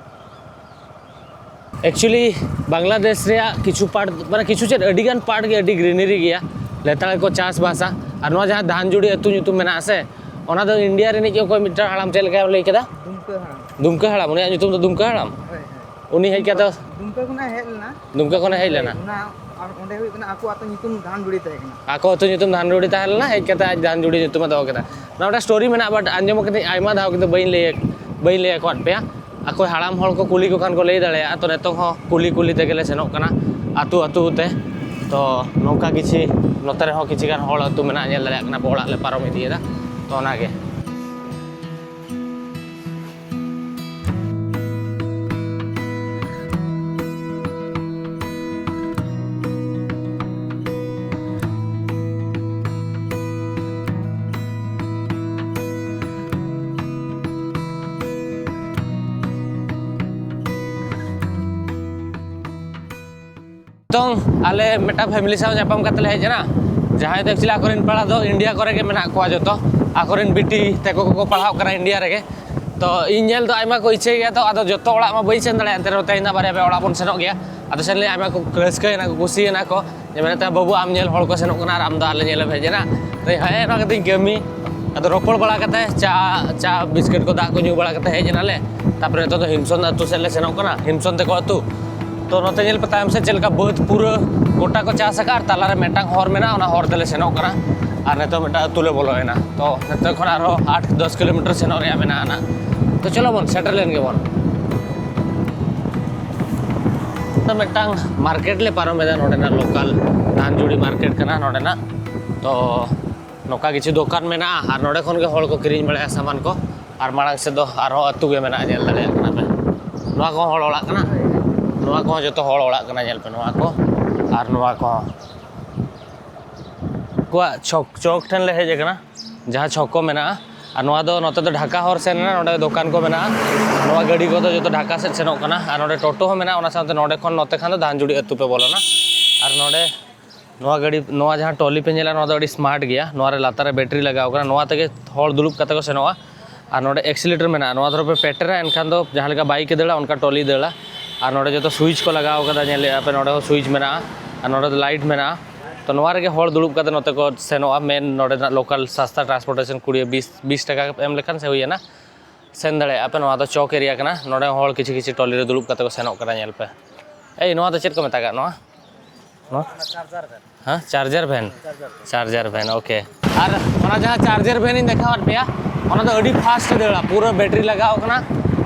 ᱮᱠᱪᱩᱭᱮᱞᱤ ᱵᱟᱝᱞᱟᱫᱮᱥ ᱨᱮᱭᱟᱜ ᱠᱤᱪᱷᱩ ᱯᱟᱨᱴ, ᱢᱟᱱᱮ ᱠᱤᱪᱷᱩ ᱪᱮᱫ, ᱟᱹᱰᱤ ᱜᱟᱱ ᱯᱟᱨᱴ ᱜᱮ ᱟᱹᱰᱤ ᱜᱨᱤᱱᱟᱨᱤ ᱜᱮᱭᱟ, ᱞᱮᱛᱟᱲ ᱜᱮᱠᱚ ᱪᱟᱥᱵᱟᱥᱟ᱾ ᱟᱨ ᱱᱚᱣᱟ ᱡᱟᱦᱟᱸ ᱫᱷᱟᱱᱡᱩᱲᱤ ᱟᱹᱛᱩ ᱧᱩᱛᱩᱢ ᱢᱮᱱᱟᱜᱼᱟ ᱥᱮ, ᱚᱱᱟ ᱫᱚ ᱤᱱᱰᱤᱭᱟ ᱨᱤᱱᱤᱡ ᱜᱮ ᱚᱠᱚᱭ ᱢᱤᱫᱴᱟᱝ ᱦᱟᱲᱟᱢ, ᱪᱮᱫ ᱞᱮᱠᱟ ᱞᱟᱹᱭ ᱠᱮᱫᱟ? ᱫᱩᱢᱠᱟᱹ ᱦᱟᱲᱟᱢ᱾ ᱫᱩᱢᱠᱟᱹ ᱦᱟᱲᱟᱢ, ᱩᱱᱤᱭᱟᱜ ᱧᱩᱛᱩᱢ ᱫᱚ ᱫᱩᱢᱠᱟᱹ ᱦᱟᱲᱟᱢ᱾ ᱦᱳᱭ, ᱦᱳᱭ᱾ ᱩᱱᱤ ᱦᱮᱡ ᱠᱟᱛᱮ ᱫᱩᱢᱠᱟᱹ ᱠᱷᱚᱱᱟᱜ ᱦᱮᱡ ᱞᱮᱱᱟ᱾ ᱫᱩᱢᱠᱟᱹ ᱠᱷᱚᱱᱮ ᱦᱮᱡ ᱞᱮᱱᱟ᱾ ᱚᱱᱟ, ᱟᱨ ᱚᱸᱰᱮ ᱦᱩᱭᱩᱜ ᱠᱟᱱᱟ ᱟᱠᱚ ᱟᱹᱛᱩ ᱧᱩᱛᱩᱢ ᱫᱷᱟᱱᱡᱩᱲᱤ ᱛᱟᱦᱮᱸ ᱠᱟᱱᱟ᱾ ᱟᱠᱚ ᱟᱹᱛᱩ ᱧᱩᱛᱩᱢ ᱫᱷᱟᱱᱡᱩᱲᱤ ᱛᱟᱦᱮᱸ ᱞᱮᱱᱟ, ᱦᱮᱡ ᱠᱟᱛᱮ ᱟᱡ ᱫᱷᱟᱱᱡᱩᱲᱤ ᱧᱩᱛᱩᱢ ᱮ ᱫᱚᱦᱚ ᱠᱮᱫᱟ᱾ ᱱᱚᱣᱟ ᱢᱤᱫᱴᱟᱝ ᱥᱴᱳᱨᱤ ᱢᱮᱱᱟᱜᱼᱟ, but ᱟᱸᱡᱚᱢ ᱠᱟᱹᱫᱟᱹᱧ ᱟᱭᱢᱟ ᱫᱷᱟᱣ, ᱠᱤᱱᱛᱩ ᱵᱟᱹᱧ ᱞᱟᱹᱭ, ᱵᱟᱹᱧ ᱞᱟᱹᱭ ᱟᱠᱟᱫ ᱯᱮᱭᱟ᱾ ᱚᱠᱚᱭ ᱦᱟᱲᱟᱢ ᱦᱚᱲ ᱠᱚ ᱠᱩᱞᱤ ᱠᱚ ᱠᱷᱟᱱ ᱠᱚ ᱞᱟᱹᱭ ᱫᱟᱲᱮᱭᱟᱜᱼᱟ᱾ ᱛᱚ ᱱᱤᱛᱚᱝ ᱦᱚᱸ ᱠᱩᱞᱤ ᱠᱩᱞᱤ ᱛᱮᱜᱮ ᱞᱮ ᱥᱮᱱᱚᱜ ᱠᱟᱱᱟ ᱟᱹᱛᱩ ᱟᱹᱛᱩ ᱛᱮ᱾ ᱛᱚ ᱱᱚᱝᱠᱟ ᱠᱤᱪᱷᱤ ᱱᱚᱛᱮ ᱨᱮᱦᱚᱸ ᱠᱤᱪᱷᱤ ᱜᱟᱱ ᱦᱚᱲ ᱟᱹᱛᱩ ᱢᱮᱱᱟᱜᱼᱟ, ᱧᱮᱞ ᱫᱟᱲᱮᱭᱟᱜ ᱠᱟᱱᱟ ᱯᱮ, ᱚᱲᱟᱜ ᱞᱮ ᱯᱟᱨᱚᱢ ᱤᱫᱤᱭᱮᱫᱟ᱾ ᱛᱚ ᱚᱱᱟᱜᱮ᱾ ᱱᱤᱛᱚᱝ ᱟᱞᱮ ᱢᱤᱫᱴᱟᱝ ᱯᱷᱮᱢᱤᱞᱤ ᱥᱟᱶ ᱧᱟᱯᱟᱢ ᱠᱟᱛᱮ ᱞᱮ ᱦᱮᱡ ᱮᱱᱟ, ᱡᱟᱦᱟᱸᱭ ᱫᱚ ᱮᱠᱪᱩᱭᱮᱞᱤ ᱟᱠᱚᱨᱮᱱ ᱯᱮᱲᱟ ᱫᱚ ᱤᱱᱰᱤᱭᱟ ᱠᱚᱨᱮ ᱜᱮ ᱢᱮᱱᱟᱜ ᱠᱚᱣᱟ ᱡᱚᱛᱚ, ᱟᱠᱚᱨᱮᱱ ᱵᱤᱴᱤ ᱛᱟᱠᱚ ᱠᱚᱠᱚ ᱯᱟᱲᱦᱟᱜ ᱠᱟᱱᱟ ᱤᱱᱰᱤᱭᱟ ᱨᱮᱜᱮ᱾ ᱛᱚ ᱤᱧ ᱧᱮᱞ ᱫᱚ ᱟᱭᱢᱟ ᱠᱚ ᱤᱪᱪᱷᱟᱹᱭ ᱜᱮᱭᱟ, ᱛᱚ ᱟᱫᱚ ᱡᱚᱛᱚ ᱚᱲᱟᱜ ᱢᱟ ᱵᱟᱹᱧ ᱥᱮᱱ ᱫᱟᱲᱮᱭᱟᱜᱼᱟ, ᱮᱱᱛᱮ ᱨᱮᱦᱚᱸ ᱛᱮᱦᱮᱧ ᱫᱚ ᱵᱟᱨᱭᱟ ᱯᱮᱭᱟ ᱚᱲᱟᱜ ᱵᱚᱱ ᱥᱮᱱᱚᱜ ᱜᱮᱭᱟ᱾ ᱟᱫᱚ ᱥᱮᱱ ᱞᱮᱱ ᱟᱭᱢᱟ ᱠᱚ ᱨᱟᱹᱥᱠᱟᱹᱭᱮᱱᱟ ᱠᱚ, ᱠᱩᱥᱤᱭᱮᱱᱟ ᱠᱚ, ᱡᱮ ᱢᱮᱱᱮᱫ ᱛᱟᱦᱮᱸ, "ᱵᱟᱹᱵᱩ, ᱟᱢ ᱧᱮᱞ ᱦᱚᱲ ᱠᱚ ᱥᱮᱱᱚᱜ ᱠᱟᱱᱟ ᱟᱨ ᱟᱢ ᱫᱚ ᱟᱞᱮ ᱧᱮᱞᱮᱢ ᱦᱮᱡ ᱮᱱᱟ?" ᱟᱫᱚ ᱦᱮᱸ, ᱱᱚᱣᱟ ᱠᱟᱛᱮᱧ ᱠᱟᱹᱢᱤ᱾ ᱟᱫᱚ ᱨᱚᱯᱚᱲ ᱵᱟᱲᱟ ᱠᱟᱛᱮ ᱪᱟ, ᱪᱟ ᱵᱤᱥᱠᱤᱴ ᱠᱚ, ᱫᱟᱜ ᱠᱚ ᱧᱩ ᱵᱟᱲᱟ ᱠᱟᱛᱮ ᱦᱮᱡ ᱮᱱᱟᱞᱮ᱾ ᱛᱟᱨᱯᱚᱨᱮ ᱱᱤᱛᱚᱜ ᱫᱚ ᱦᱤᱢᱥᱚᱱ ᱟᱹᱛᱩ ᱥᱮᱫ ᱞᱮ ᱥᱮᱱᱚᱜ ᱠᱟᱱᱟ, ᱦᱤᱢᱥᱚᱱ ᱛᱟᱠᱚ ᱟᱹᱛᱩ᱾ ᱛᱚ ᱱᱚᱛᱮ ᱧᱮᱞ ᱯᱮ ᱛᱟᱭᱚᱢ ᱥᱮᱫ ᱪᱮᱫ ᱞᱮᱠᱟ ᱵᱟᱹᱫᱽ ᱯᱩᱨᱟᱹ ᱜᱚᱴᱟ ᱠᱚ ᱪᱟᱥ ᱟᱠᱟᱫ, ᱟᱨ ᱛᱟᱞᱟᱨᱮ ᱢᱤᱫᱴᱟᱝ ᱦᱚᱨ ᱢᱮᱱᱟᱜᱼᱟ, ᱚᱱᱟ ᱦᱚᱨ ᱛᱮᱞᱮ ᱥᱮᱱᱚᱜ ᱠᱟᱱᱟ᱾ ᱟᱨ ᱱᱤᱛᱚᱜ ᱢᱤᱫᱴᱟᱝ ᱟᱹᱛᱩ ᱞᱮ ᱵᱚᱞᱚᱭᱮᱱᱟ᱾ ᱛᱚ ᱱᱚᱛᱮ ᱠᱷᱚᱱ ᱟᱨᱦᱚᱸ ᱟᱴ ᱫᱚᱥ ᱠᱤᱞᱳᱢᱤᱴᱟᱨ ᱥᱮᱱᱚᱜ ᱨᱮᱭᱟᱜ ᱢᱮᱱᱟᱜᱼᱟ ᱱᱟᱜ᱾ ᱛᱚ ᱪᱚᱞᱚ ᱵᱚᱱ ᱥᱮᱴᱮᱨ ᱞᱮᱱ ᱜᱮᱵᱚᱱ᱾ ᱛᱚ ᱢᱤᱫᱴᱟᱝ ᱢᱟᱨᱠᱮᱴ ᱞᱮ ᱯᱟᱨᱚᱢ ᱮᱫᱟ, ᱱᱚᱸᱰᱮᱱᱟᱜ ᱞᱳᱠᱟᱞ ᱫᱷᱟᱱᱡᱩᱲᱤ ᱢᱟᱨᱠᱮᱴ ᱠᱟᱱᱟ ᱱᱚᱸᱰᱮᱱᱟᱜ᱾ ᱛᱚ ᱱᱚᱝᱠᱟ ᱠᱤᱪᱷᱩ ᱫᱚᱠᱟᱱ ᱢᱮᱱᱟᱜᱼᱟ, ᱟᱨ ᱱᱚᱸᱰᱮ ᱠᱷᱚᱱ ᱜᱮ ᱦᱚᱲ ᱠᱚ ᱠᱤᱨᱤᱧ ᱵᱟᱲᱟᱭᱟ ᱥᱟᱢᱟᱱ ᱠᱚ᱾ ᱟᱨ ᱢᱟᱲᱟᱝ ᱥᱮᱫ ᱫᱚ ᱟᱨᱦᱚᱸ ᱟᱹᱛᱩ ᱜᱮ ᱢᱮᱱᱟᱜᱼᱟ, ᱧᱮᱞ ᱫᱟᱲᱮᱭᱟᱜ ᱠᱟᱱᱟ ᱯᱮ᱾ ᱱᱚᱣᱟ ᱠᱚᱦᱚᱸ ᱦᱚᱲ ᱚᱲᱟᱜ ᱠᱟᱱᱟ, ᱱᱚᱣᱟ ᱠᱚᱦᱚᱸ ᱡᱚᱛᱚ ᱦᱚᱲ ᱚᱲᱟᱜ ᱠᱟᱱᱟ, ᱧᱮᱞ ᱯᱮ ᱱᱚᱣᱟ ᱠᱚ ᱟᱨ ᱱᱚᱣᱟ ᱠᱚᱦᱚᱸ᱾ ᱩᱱᱠᱩᱣᱟᱜ ᱪᱚᱠ, ᱪᱚᱠ ᱴᱷᱮᱱ ᱞᱮ ᱦᱮᱡ ᱟᱠᱟᱱᱟ, ᱡᱟᱦᱟᱸ ᱪᱚᱠ ᱠᱚ ᱢᱮᱱᱟᱜᱼᱟ᱾ ᱟᱨ ᱱᱚᱣᱟ ᱫᱚ ᱱᱚᱛᱮ ᱫᱚ ᱰᱷᱟᱠᱟ ᱦᱚᱨ ᱥᱮᱱ ᱮᱱᱟ, ᱱᱚᱸᱰᱮ ᱫᱚᱠᱟᱱ ᱠᱚ ᱢᱮᱱᱟᱜᱼᱟ᱾ ᱱᱚᱣᱟ ᱜᱟᱹᱰᱤ ᱠᱚᱫᱚ ᱡᱚᱛᱚ ᱰᱷᱟᱠᱟ ᱥᱮᱫ ᱥᱮᱱᱚᱜ ᱠᱟᱱᱟ᱾ ᱟᱨ ᱱᱚᱸᱰᱮ ᱴᱳᱴᱳ ᱦᱚᱸ ᱢᱮᱱᱟᱜᱼᱟ, ᱚᱱᱟ ᱥᱟᱶᱛᱮ ᱱᱚᱸᱰᱮ ᱠᱷᱚᱱ ᱱᱚᱛᱮ ᱠᱷᱟᱱ ᱫᱚ ᱫᱷᱟᱱᱡᱩᱲᱤ ᱟᱹᱛᱩ ᱯᱮ ᱵᱚᱞᱚᱱᱟ᱾ ᱟᱨ ᱱᱚᱰᱮ ᱱᱚᱣᱟ ᱜᱟᱹᱰᱤ, ᱱᱚᱣᱟ ᱡᱟᱦᱟᱸ ᱴᱚᱞᱤ ᱯᱮ ᱧᱮᱞᱟ, ᱱᱚᱣᱟ ᱫᱚ ᱟᱹᱰᱤ ᱥᱢᱟᱨᱴ ᱜᱮᱭᱟ᱾ ᱱᱚᱣᱟ ᱨᱮ ᱞᱟᱛᱟᱨ ᱨᱮ ᱵᱮᱴᱨᱤ ᱞᱟᱜᱟᱣ ᱠᱟᱱᱟ, ᱱᱚᱣᱟ ᱛᱮᱜᱮ ᱦᱚᱲ ᱫᱩᱲᱩᱵ ᱠᱟᱛᱮ ᱠᱚ ᱥᱮᱱᱚᱜᱼᱟ᱾ ᱟᱨ ᱱᱚᱰᱮ ᱮᱠᱥᱤᱞᱮᱴᱟᱨ ᱢᱮᱱᱟᱜᱼᱟ, ᱱᱚᱣᱟ ᱫᱷᱚᱨᱚ ᱯᱮ ᱯᱮᱴᱮᱨᱟ, ᱮᱱᱠᱷᱟᱱ ᱫᱚ ᱡᱟᱦᱟᱸ ᱞᱮᱠᱟ ᱵᱟᱭᱤᱠ ᱮ ᱫᱟᱹᱲᱟ, ᱚᱱᱠᱟ ᱴᱚᱞᱤ ᱫᱟᱹᱲᱟ᱾ ᱟᱨ ᱱᱚᱰᱮ ᱡᱚᱛᱚ ᱥᱩᱭᱤᱪ ᱠᱚ ᱞᱟᱜᱟᱣ ᱠᱟᱫᱟ, ᱧᱮᱞᱮᱫᱼᱟ ᱯᱮ, ᱱᱚᱰᱮ ᱦᱚᱸ ᱥᱩᱭᱤᱪ ᱢᱮᱱᱟᱜᱼᱟ᱾ ᱟᱨ ᱱᱚᱰᱮ ᱫᱚ ᱞᱟᱭᱤᱴ ᱢᱮᱱᱟᱜᱼᱟ᱾ ᱛᱚ ᱱᱚᱣᱟ ᱨᱮᱜᱮ ᱦᱚᱲ ᱫᱩᱲᱩᱵ ᱠᱟᱛᱮ ᱱᱚᱛᱮ ᱠᱚ ᱥᱮᱱᱚᱜᱼᱟ, ᱢᱮᱱ ᱱᱚᱰᱮᱱᱟᱜ ᱞᱳᱠᱟᱞ ᱥᱟᱥᱛᱟ ᱴᱨᱟᱱᱥᱯᱳᱨᱴᱮᱥᱚᱱ ᱠᱩᱲᱤ, ᱵᱤᱥ, ᱵᱤᱥ ᱴᱟᱠᱟ ᱮᱢ ᱞᱮᱠᱷᱟᱱ ᱥᱮ ᱦᱩᱭᱮᱱᱟ, ᱥᱮᱱ ᱫᱟᱲᱮᱭᱟᱜᱼᱟ ᱯᱮ᱾ ᱱᱚᱣᱟ ᱫᱚ ᱪᱚᱠ ᱮᱨᱤᱭᱟ ᱠᱟᱱᱟ, ᱱᱚᱰᱮ ᱦᱚᱸ ᱦᱚᱲ ᱠᱤᱪᱷᱩ ᱠᱤᱪᱷᱩ ᱴᱚᱞᱤ ᱨᱮ ᱫᱩᱲᱩᱵ ᱠᱟᱛᱮ ᱠᱚ ᱥᱮᱱᱚᱜ ᱠᱟᱱᱟ, ᱧᱮᱞ ᱯᱮ᱾ ᱮᱭ, ᱱᱚᱣᱟ ᱫᱚ ᱪᱮᱫ ᱠᱚ ᱢᱮᱛᱟᱜᱟᱜ ᱱᱚᱣᱟ? ᱱᱚᱣᱟ? ᱦᱮᱸ, ᱪᱟᱨᱡᱟᱨ ᱵᱷᱮᱱ᱾ ᱪᱟᱨᱡᱟᱨ ᱵᱷᱮᱱ, ᱳᱠᱮ᱾ ᱟᱨ ᱚᱱᱟ ᱡᱟᱦᱟᱸ ᱪᱟᱨᱡᱟᱨ ᱵᱷᱮᱱ ᱤᱧ ᱫᱮᱠᱷᱟᱣᱟᱫ ᱯᱮᱭᱟ, ᱚᱱᱟ ᱫᱚ ᱟᱹᱰᱤ ᱯᱷᱟᱥᱴ ᱫᱟᱹᱲᱟ, ᱯᱩᱨᱟᱹ ᱵᱮᱴᱨᱤ ᱞᱟᱜᱟᱣ ᱠᱟᱱᱟ,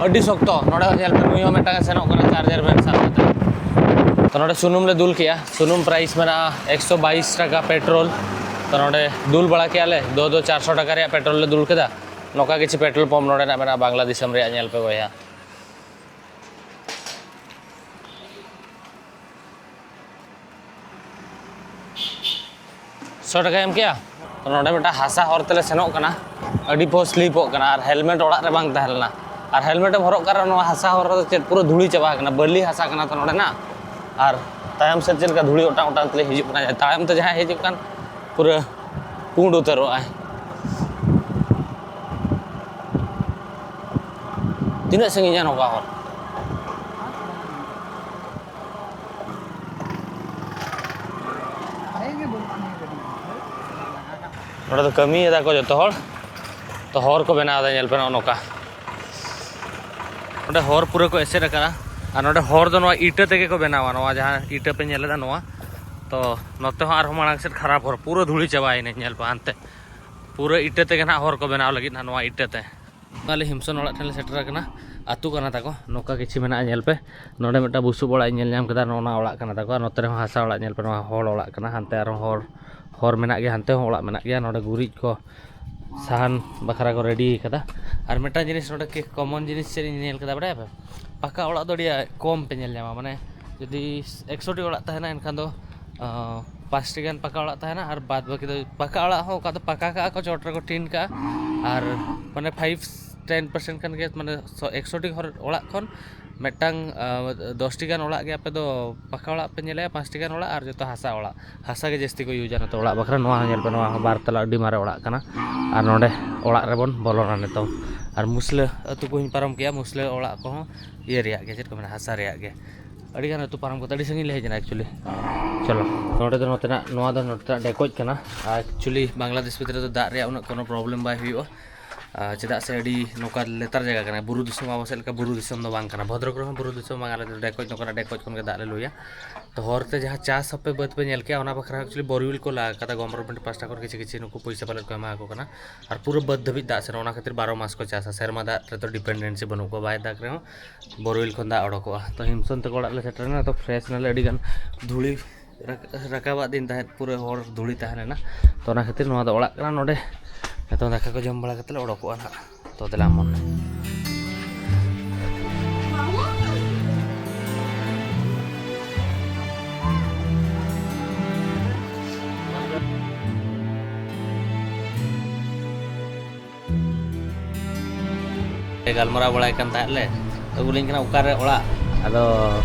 ᱟᱹᱰᱤ ᱥᱚᱠᱛᱚ᱾ ᱱᱚᱰᱮ ᱦᱚᱸ ᱧᱮᱞ ᱯᱮ, ᱱᱩᱭ ᱦᱚᱸ ᱢᱤᱫᱴᱟᱝ ᱮ ᱥᱮᱱᱚᱜ ᱠᱟᱱᱟ ᱪᱟᱨᱡᱟᱨ ᱵᱷᱮᱱ ᱥᱟᱵ ᱠᱟᱛᱮ᱾ ᱛᱚ ᱱᱚᱰᱮ ᱥᱩᱱᱩᱢ ᱞᱮ ᱫᱩᱞ ᱠᱮᱜᱼᱟ, ᱥᱩᱱᱩᱢ ᱯᱨᱟᱭᱤᱥ ᱢᱮᱱᱟᱜᱼᱟ ᱮᱠᱥᱚ ᱵᱟᱭᱤᱥ ᱴᱟᱠᱟ ᱯᱮᱴᱨᱳᱞ᱾ ᱛᱚ ᱱᱚᱰᱮ ᱫᱩᱞ ᱵᱟᱲᱟ ᱠᱮᱜᱼᱟ ᱞᱮ, ᱫᱚ ᱫᱚ ᱪᱟᱨᱥᱚ ᱴᱟᱠᱟ ᱨᱮᱭᱟᱜ ᱯᱮᱴᱨᱳᱞ ᱞᱮ ᱫᱩᱞ ᱠᱮᱫᱟ᱾ ᱱᱚᱝᱠᱟ ᱠᱤᱪᱷᱩ ᱯᱮᱴᱨᱳᱞ ᱯᱟᱢᱯ ᱱᱚᱰᱮᱱᱟᱜ ᱢᱮᱱᱟᱜᱼᱟ, ᱵᱟᱝᱞᱟ ᱫᱤᱥᱚᱢ ᱨᱮᱭᱟᱜ, ᱧᱮᱞ ᱯᱮ ᱵᱚᱭᱦᱟ᱾ ᱥᱚ ᱴᱟᱠᱟᱭ ᱮᱢ ᱠᱮᱜᱼᱟ᱾ ᱛᱚ ᱱᱚᱰᱮ ᱢᱤᱫᱴᱟᱝ ᱦᱟᱥᱟ ᱦᱚᱨ ᱛᱮᱞᱮ ᱥᱮᱱᱚᱜ ᱠᱟᱱᱟ, ᱟᱹᱰᱤ ᱯᱚ ᱥᱞᱤᱯᱚᱜ ᱠᱟᱱᱟ, ᱟᱨ ᱦᱮᱞᱢᱮᱴ ᱚᱲᱟᱜ ᱨᱮ ᱵᱟᱝ ᱛᱟᱦᱮᱸ ᱞᱮᱱᱟ᱾ ᱟᱨ ᱦᱮᱞᱢᱮᱴ ᱮᱢ ᱦᱚᱨᱚᱜ ᱠᱟᱜ ᱨᱮᱦᱚᱸ, ᱱᱚᱣᱟ ᱦᱟᱥᱟ ᱦᱚᱨ ᱨᱮᱫᱚ ᱪᱮᱫ ᱯᱩᱨᱟᱹ ᱫᱷᱩᱲᱤ ᱪᱟᱵᱟ ᱟᱠᱟᱱᱟ, ᱵᱟᱹᱞᱤ ᱦᱟᱥᱟ ᱠᱟᱱᱟ ᱛᱚ ᱱᱚᱰᱮᱱᱟᱜ᱾ ᱟᱨ ᱛᱟᱭᱚᱢ ᱥᱮᱫ ᱪᱮᱫ ᱞᱮᱠᱟ ᱫᱷᱩᱲᱤ ᱚᱴᱟᱝ ᱚᱴᱟᱝ ᱛᱮᱞᱮ ᱦᱤᱡᱩᱜ ᱠᱟᱱᱟ, ᱛᱟᱭᱚᱢ ᱛᱮ ᱡᱟᱦᱟᱸᱭ ᱦᱤᱡᱩᱜ ᱠᱟᱱ ᱯᱩᱨᱟᱹ ᱯᱩᱸᱰ ᱩᱛᱟᱹᱨᱚᱜᱼᱟᱭ᱾ ᱛᱤᱱᱟᱹᱜ ᱥᱟᱺᱜᱤᱧᱟ ᱱᱚᱝᱠᱟ ᱦᱚᱨ? ᱱᱚᱰᱮ ᱫᱚ ᱠᱟᱹᱢᱤᱭᱮᱫᱟ ᱠᱚ ᱡᱚᱛᱚ ᱦᱚᱲ, ᱛᱚ ᱦᱚᱨ ᱠᱚ ᱵᱮᱱᱟᱣ ᱮᱫᱟ, ᱧᱮᱞ ᱯᱮ ᱱᱚᱜᱼᱚ ᱱᱚᱝᱠᱟ᱾ ᱱᱚᱰᱮ ᱦᱚᱨ ᱯᱩᱨᱟᱹ ᱠᱚ ᱮᱥᱮᱫ ᱟᱠᱟᱫᱟ, ᱟᱨ ᱱᱚᱰᱮ ᱦᱚᱨ ᱫᱚ ᱱᱚᱣᱟ ᱤᱴᱟᱹ ᱛᱮᱜᱮ ᱠᱚ ᱵᱮᱱᱟᱣᱟ, ᱱᱚᱣᱟ ᱡᱟᱦᱟᱸ ᱤᱴᱟᱹ ᱯᱮ ᱧᱮᱞ ᱮᱫᱟ ᱱᱚᱣᱟ᱾ ᱛᱚ ᱱᱚᱛᱮ ᱦᱚᱸ ᱟᱨᱦᱚᱸ ᱢᱟᱲᱟᱝ ᱥᱮᱫ ᱠᱷᱟᱨᱟᱯ ᱦᱚᱨ, ᱯᱩᱨᱟᱹ ᱫᱷᱩᱲᱤ ᱪᱟᱵᱟᱭᱮᱱᱟ, ᱧᱮᱞ ᱯᱮ ᱦᱟᱱᱛᱮ ᱯᱩᱨᱟᱹ ᱤᱴᱟᱹ ᱛᱮᱜᱮ ᱱᱟᱦᱟᱜ ᱦᱚᱨ ᱠᱚ ᱵᱮᱱᱟᱣ ᱞᱟᱹᱜᱤᱫ ᱱᱟᱦᱟᱜ ᱱᱚᱣᱟ ᱤᱴᱟᱹ ᱛᱮ᱾ ᱟᱞᱮ ᱦᱤᱢᱥᱚᱱ ᱚᱲᱟᱜ ᱴᱷᱮᱱ ᱞᱮ ᱥᱮᱴᱮᱨ ᱟᱠᱟᱱᱟ᱾ ᱟᱹᱛᱩ ᱠᱟᱱᱟ ᱛᱟᱠᱚ, ᱱᱚᱝᱠᱟ ᱠᱤᱪᱷᱩ ᱢᱮᱱᱟᱜᱼᱟ, ᱧᱮᱞ ᱯᱮ᱾ ᱱᱚᱰᱮ ᱢᱤᱫᱴᱟᱝ ᱵᱩᱥᱩᱵ ᱚᱲᱟᱜ ᱤᱧ ᱧᱮᱞ ᱧᱟᱢ ᱠᱮᱫᱟ, ᱱᱚᱜᱼᱚ ᱱᱟ ᱚᱲᱟᱜ ᱠᱟᱱᱟ ᱛᱟᱠᱚ᱾ ᱟᱨ ᱱᱚᱛᱮ ᱨᱮᱦᱚᱸ ᱦᱟᱥᱟ ᱚᱲᱟᱜ, ᱧᱮᱞ ᱯᱮ, ᱱᱚᱣᱟ ᱦᱚᱲ ᱚᱲᱟᱜ ᱠᱟᱱᱟ᱾ ᱦᱟᱱᱛᱮ ᱟᱨᱦᱚᱸ ᱦᱚᱲ, ᱦᱚᱨ ᱢᱮᱱᱟᱜ ᱜᱮᱭᱟ, ᱦᱟᱱᱛᱮ ᱦᱚᱸ ᱚᱲᱟᱜ ᱢᱮᱱᱟᱜ ᱜᱮᱭᱟ᱾ ᱱᱚᱰᱮ ᱜᱩᱨᱤᱡ ᱠᱚ, ᱥᱟᱦᱟᱱ ᱵᱟᱠᱷᱨᱟ ᱠᱚ ᱨᱮᱰᱤ ᱠᱟᱫᱟ᱾ ᱟᱨ ᱢᱤᱫᱴᱟᱝ ᱡᱤᱱᱤᱥ ᱱᱚᱰᱮ ᱠᱤ ᱠᱚᱢᱚᱱ ᱡᱤᱱᱤᱥ ᱪᱮᱫ ᱤᱧ ᱧᱮᱞ ᱠᱮᱫᱟ ᱵᱟᱲᱟᱭᱟ ᱯᱮ? ᱯᱟᱠᱟ ᱚᱲᱟᱜ ᱫᱚ ᱟᱹᱰᱤ ᱠᱚᱢ ᱯᱮ ᱧᱮᱞ ᱧᱟᱢᱟ, ᱢᱟᱱᱮ ᱡᱩᱫᱤ ᱮᱠᱥᱚ ᱴᱤ ᱚᱲᱟᱜ ᱛᱟᱦᱮᱱᱟ, ᱮᱱᱠᱷᱟᱱ ᱫᱚ ᱟᱸ, ᱯᱟᱸᱪᱴᱤ ᱜᱟᱱ ᱯᱟᱠᱟ ᱚᱲᱟᱜ ᱛᱟᱦᱮᱱᱟ, ᱟᱨ ᱵᱟᱫ ᱵᱟᱹᱠᱤ ᱫᱚ ᱯᱟᱠᱟ ᱚᱲᱟᱜ ᱦᱚᱸ ᱚᱠᱟ ᱫᱚ ᱯᱟᱠᱟ ᱠᱟᱜᱼᱟ ᱠᱚ, ᱪᱚᱴ ᱨᱮᱠᱚ ᱴᱤᱱ ᱠᱟᱜᱼᱟ, ᱟᱨ ᱢᱟᱱᱮ ᱯᱷᱟᱭᱤᱵᱷ ᱴᱮᱱ ᱯᱟᱨᱥᱮᱱᱴ ᱠᱷᱟᱱ ᱜᱮ, ᱢᱟᱱᱮ ᱥᱚ-, ᱮᱠᱥᱚ ᱴᱤ ᱜᱷᱚᱨ ᱚᱲᱟᱜ ᱠᱷᱚᱱ ᱢᱤᱫᱴᱟᱝ ᱫᱚᱥᱴᱤ ᱜᱟᱱ ᱚᱲᱟᱜ ᱜᱮ ᱟᱯᱮ ᱫᱚ ᱯᱟᱠᱟ ᱚᱲᱟᱜ ᱯᱮ ᱧᱮᱞᱮᱜᱼᱟ, ᱯᱟᱸᱪᱴᱤ ᱜᱟᱱ ᱚᱲᱟᱜ, ᱟᱨ ᱡᱚᱛᱚ ᱦᱟᱥᱟ ᱚᱲᱟᱜ, ᱦᱟᱥᱟ ᱜᱮ ᱡᱟᱹᱥᱛᱤ ᱠᱚ ᱤᱭᱩᱡᱟ ᱱᱚᱛᱮ ᱚᱲᱟᱜ ᱵᱟᱠᱷᱨᱟ᱾ ᱱᱚᱣᱟ ᱦᱚᱸ ᱧᱮᱞ ᱯᱮ, ᱱᱚᱣᱟ ᱦᱚᱸ ᱵᱟᱨ ᱛᱟᱞᱟ ᱟᱹᱰᱤ ᱢᱟᱨᱮ ᱚᱲᱟᱜ ᱠᱟᱱᱟ᱾ ᱟᱨ ᱱᱚᱰᱮ ᱚᱲᱟᱜ ᱨᱮᱵᱚᱱ ᱵᱚᱞᱚᱱᱟ ᱱᱤᱛᱚᱝ᱾ ᱟᱨ ᱢᱩᱥᱞᱟᱹ ᱟᱹᱛᱩ ᱠᱚᱧ ᱯᱟᱨᱚᱢ ᱠᱮᱜᱼᱟ, ᱢᱩᱥᱞᱟᱹ ᱚᱲᱟᱜ ᱠᱚᱦᱚᱸ ᱤᱭᱟᱹ ᱨᱮᱭᱟᱜ ᱜᱮ, ᱪᱮᱫ ᱠᱚ ᱢᱮᱱᱟ, ᱦᱟᱥᱟ ᱨᱮᱭᱟᱜ ᱜᱮ᱾ ᱟᱹᱰᱤ ᱜᱟᱱ ᱟᱹᱛᱩ ᱯᱟᱨᱚᱢ ᱠᱟᱛᱮ ᱟᱹᱰᱤ ᱥᱟᱺᱜᱤᱧ ᱞᱮ ᱦᱮᱡ ᱮᱱᱟ actually᱾ ᱪᱚᱞᱚ, ᱱᱚᱰᱮ ᱫᱚ ᱱᱚᱛᱮᱱᱟᱜ, ᱱᱚᱣᱟ ᱫᱚ ᱱᱚᱛᱮᱱᱟᱜ ᱰᱷᱮᱠᱚᱡ ᱠᱟᱱᱟ᱾ Actually ᱵᱟᱝᱞᱟᱫᱮᱥ ᱵᱷᱤᱛᱨᱤ ᱨᱮᱫᱚ ᱫᱟᱜ ᱨᱮᱭᱟᱜ ᱩᱱᱟᱹᱜ ᱠᱳᱱᱳ ᱯᱨᱚᱵᱞᱮᱢ ᱵᱟᱭ ᱦᱩᱭᱩᱜᱼᱟ᱾ ᱟᱨ ᱪᱮᱫᱟᱜ ᱥᱮ ᱟᱹᱰᱤ ᱱᱚᱝᱠᱟ ᱞᱮᱛᱟᱨ ᱡᱟᱭᱜᱟ ᱠᱟᱱᱟ, ᱵᱩᱨᱩ ᱫᱤᱥᱚᱢ, ᱟᱵᱚ ᱥᱮᱫ ᱞᱮᱠᱟ ᱵᱩᱨᱩ ᱫᱤᱥᱚᱢ ᱫᱚ ᱵᱟᱝ ᱠᱟᱱᱟ᱾ ᱵᱷᱚᱫᱨᱚᱠ ᱨᱮᱦᱚᱸ ᱵᱩᱨᱩ ᱫᱤᱥᱚᱢ ᱵᱟᱝ, ᱟᱞᱮ ᱫᱚ ᱰᱷᱮᱠᱚᱡ, ᱱᱚᱝᱠᱟᱱᱟᱜ ᱰᱷᱮᱠᱚᱡ ᱠᱷᱚᱱ ᱜᱮ ᱫᱟᱜ ᱞᱮ ᱞᱩᱭᱟ᱾ ᱛᱚ ᱦᱚᱨ ᱛᱮ ᱡᱟᱦᱟᱸ ᱪᱟᱥ ᱟᱯᱮ ᱵᱟᱹᱫᱽ ᱯᱮ ᱧᱮᱞ ᱠᱮᱜᱼᱟ, ᱚᱱᱟ ᱵᱟᱠᱷᱨᱟ actually borewell ᱠᱚ ᱞᱟ ᱟᱠᱟᱫᱟ ᱜᱚᱵᱷᱚᱨᱱᱢᱮᱱᱴ ᱯᱟᱥᱴᱟ ᱠᱷᱚᱱ, ᱠᱤᱪᱷᱩ ᱠᱤᱪᱷᱩ ᱱᱩᱠᱩ ᱯᱚᱭᱥᱟ ᱯᱟᱞᱮᱫ ᱠᱚ ᱮᱢᱟ ᱟᱠᱚ ᱠᱟᱱᱟ᱾ ᱟᱨ ᱯᱩᱨᱟᱹ ᱵᱟᱹᱫᱽ ᱫᱷᱟᱹᱵᱤᱡ ᱫᱟᱜ ᱥᱮᱱᱚᱜᱼᱟ, ᱚᱱᱟ ᱠᱷᱟᱹᱛᱤᱨ ᱵᱟᱨᱚ ᱢᱟᱥ ᱠᱚ ᱪᱟᱥᱟ, ᱥᱮᱨᱢᱟ ᱫᱟᱜ ᱨᱮᱫᱚ ᱰᱤᱯᱮᱱᱰᱮᱱᱥᱤ ᱵᱟᱹᱱᱩᱜ ᱠᱚᱣᱟ, ᱵᱟᱭ ᱫᱟᱜᱽ ᱨᱮᱦᱚᱸ borewell ᱠᱷᱚᱱ ᱫᱟᱜ ᱚᱰᱚᱠᱚᱜᱼᱟ᱾ ᱛᱚ ᱦᱤᱢᱥᱚᱱ ᱛᱟᱠᱚ ᱚᱲᱟᱜ ᱞᱮ ᱥᱮᱴᱮᱨ ᱮᱱᱟ, ᱛᱚ ᱯᱷᱨᱮᱥ ᱱᱟᱞᱮ, ᱟᱹᱰᱤ ᱜᱟᱱ ᱫᱷᱩᱲᱤ ᱨᱟᱠ-, ᱨᱟᱠᱟᱵᱟᱫ ᱫᱤᱱ ᱛᱟᱦᱮᱸᱫ, ᱯᱩᱨᱟᱹ ᱦᱚᱲ ᱫᱷᱩᱲᱤ ᱛᱟᱦᱮᱸ ᱞᱮᱱᱟ᱾ ᱛᱚ ᱚᱱᱟ ᱠᱷᱟᱹᱛᱤᱨ ᱱᱚᱣᱟ ᱫᱚ ᱚᱲᱟᱜ ᱠᱟᱱᱟ᱾ ᱱᱚᱰᱮ ᱱᱤᱛᱚᱝ ᱫᱟᱠᱟ ᱠᱚ ᱡᱚᱢ ᱵᱟᱲᱟ ᱠᱟᱛᱮ ᱞᱮ ᱚᱰᱚᱠᱚᱜᱼᱟ ᱱᱟᱦᱟᱜ᱾ ᱛᱚ ᱫᱮᱞᱟ ᱢᱚᱱ᱾ ᱜᱟᱞᱢᱟᱨᱟᱣ ᱵᱟᱲᱟᱭ ᱠᱟᱱ ᱛᱟᱦᱮᱸᱫ ᱞᱮ, ᱟᱹᱜᱩ ᱞᱤᱧ ᱠᱟᱱᱟ ᱚᱠᱟᱨᱮ ᱚᱲᱟᱜ, ᱟᱫᱚ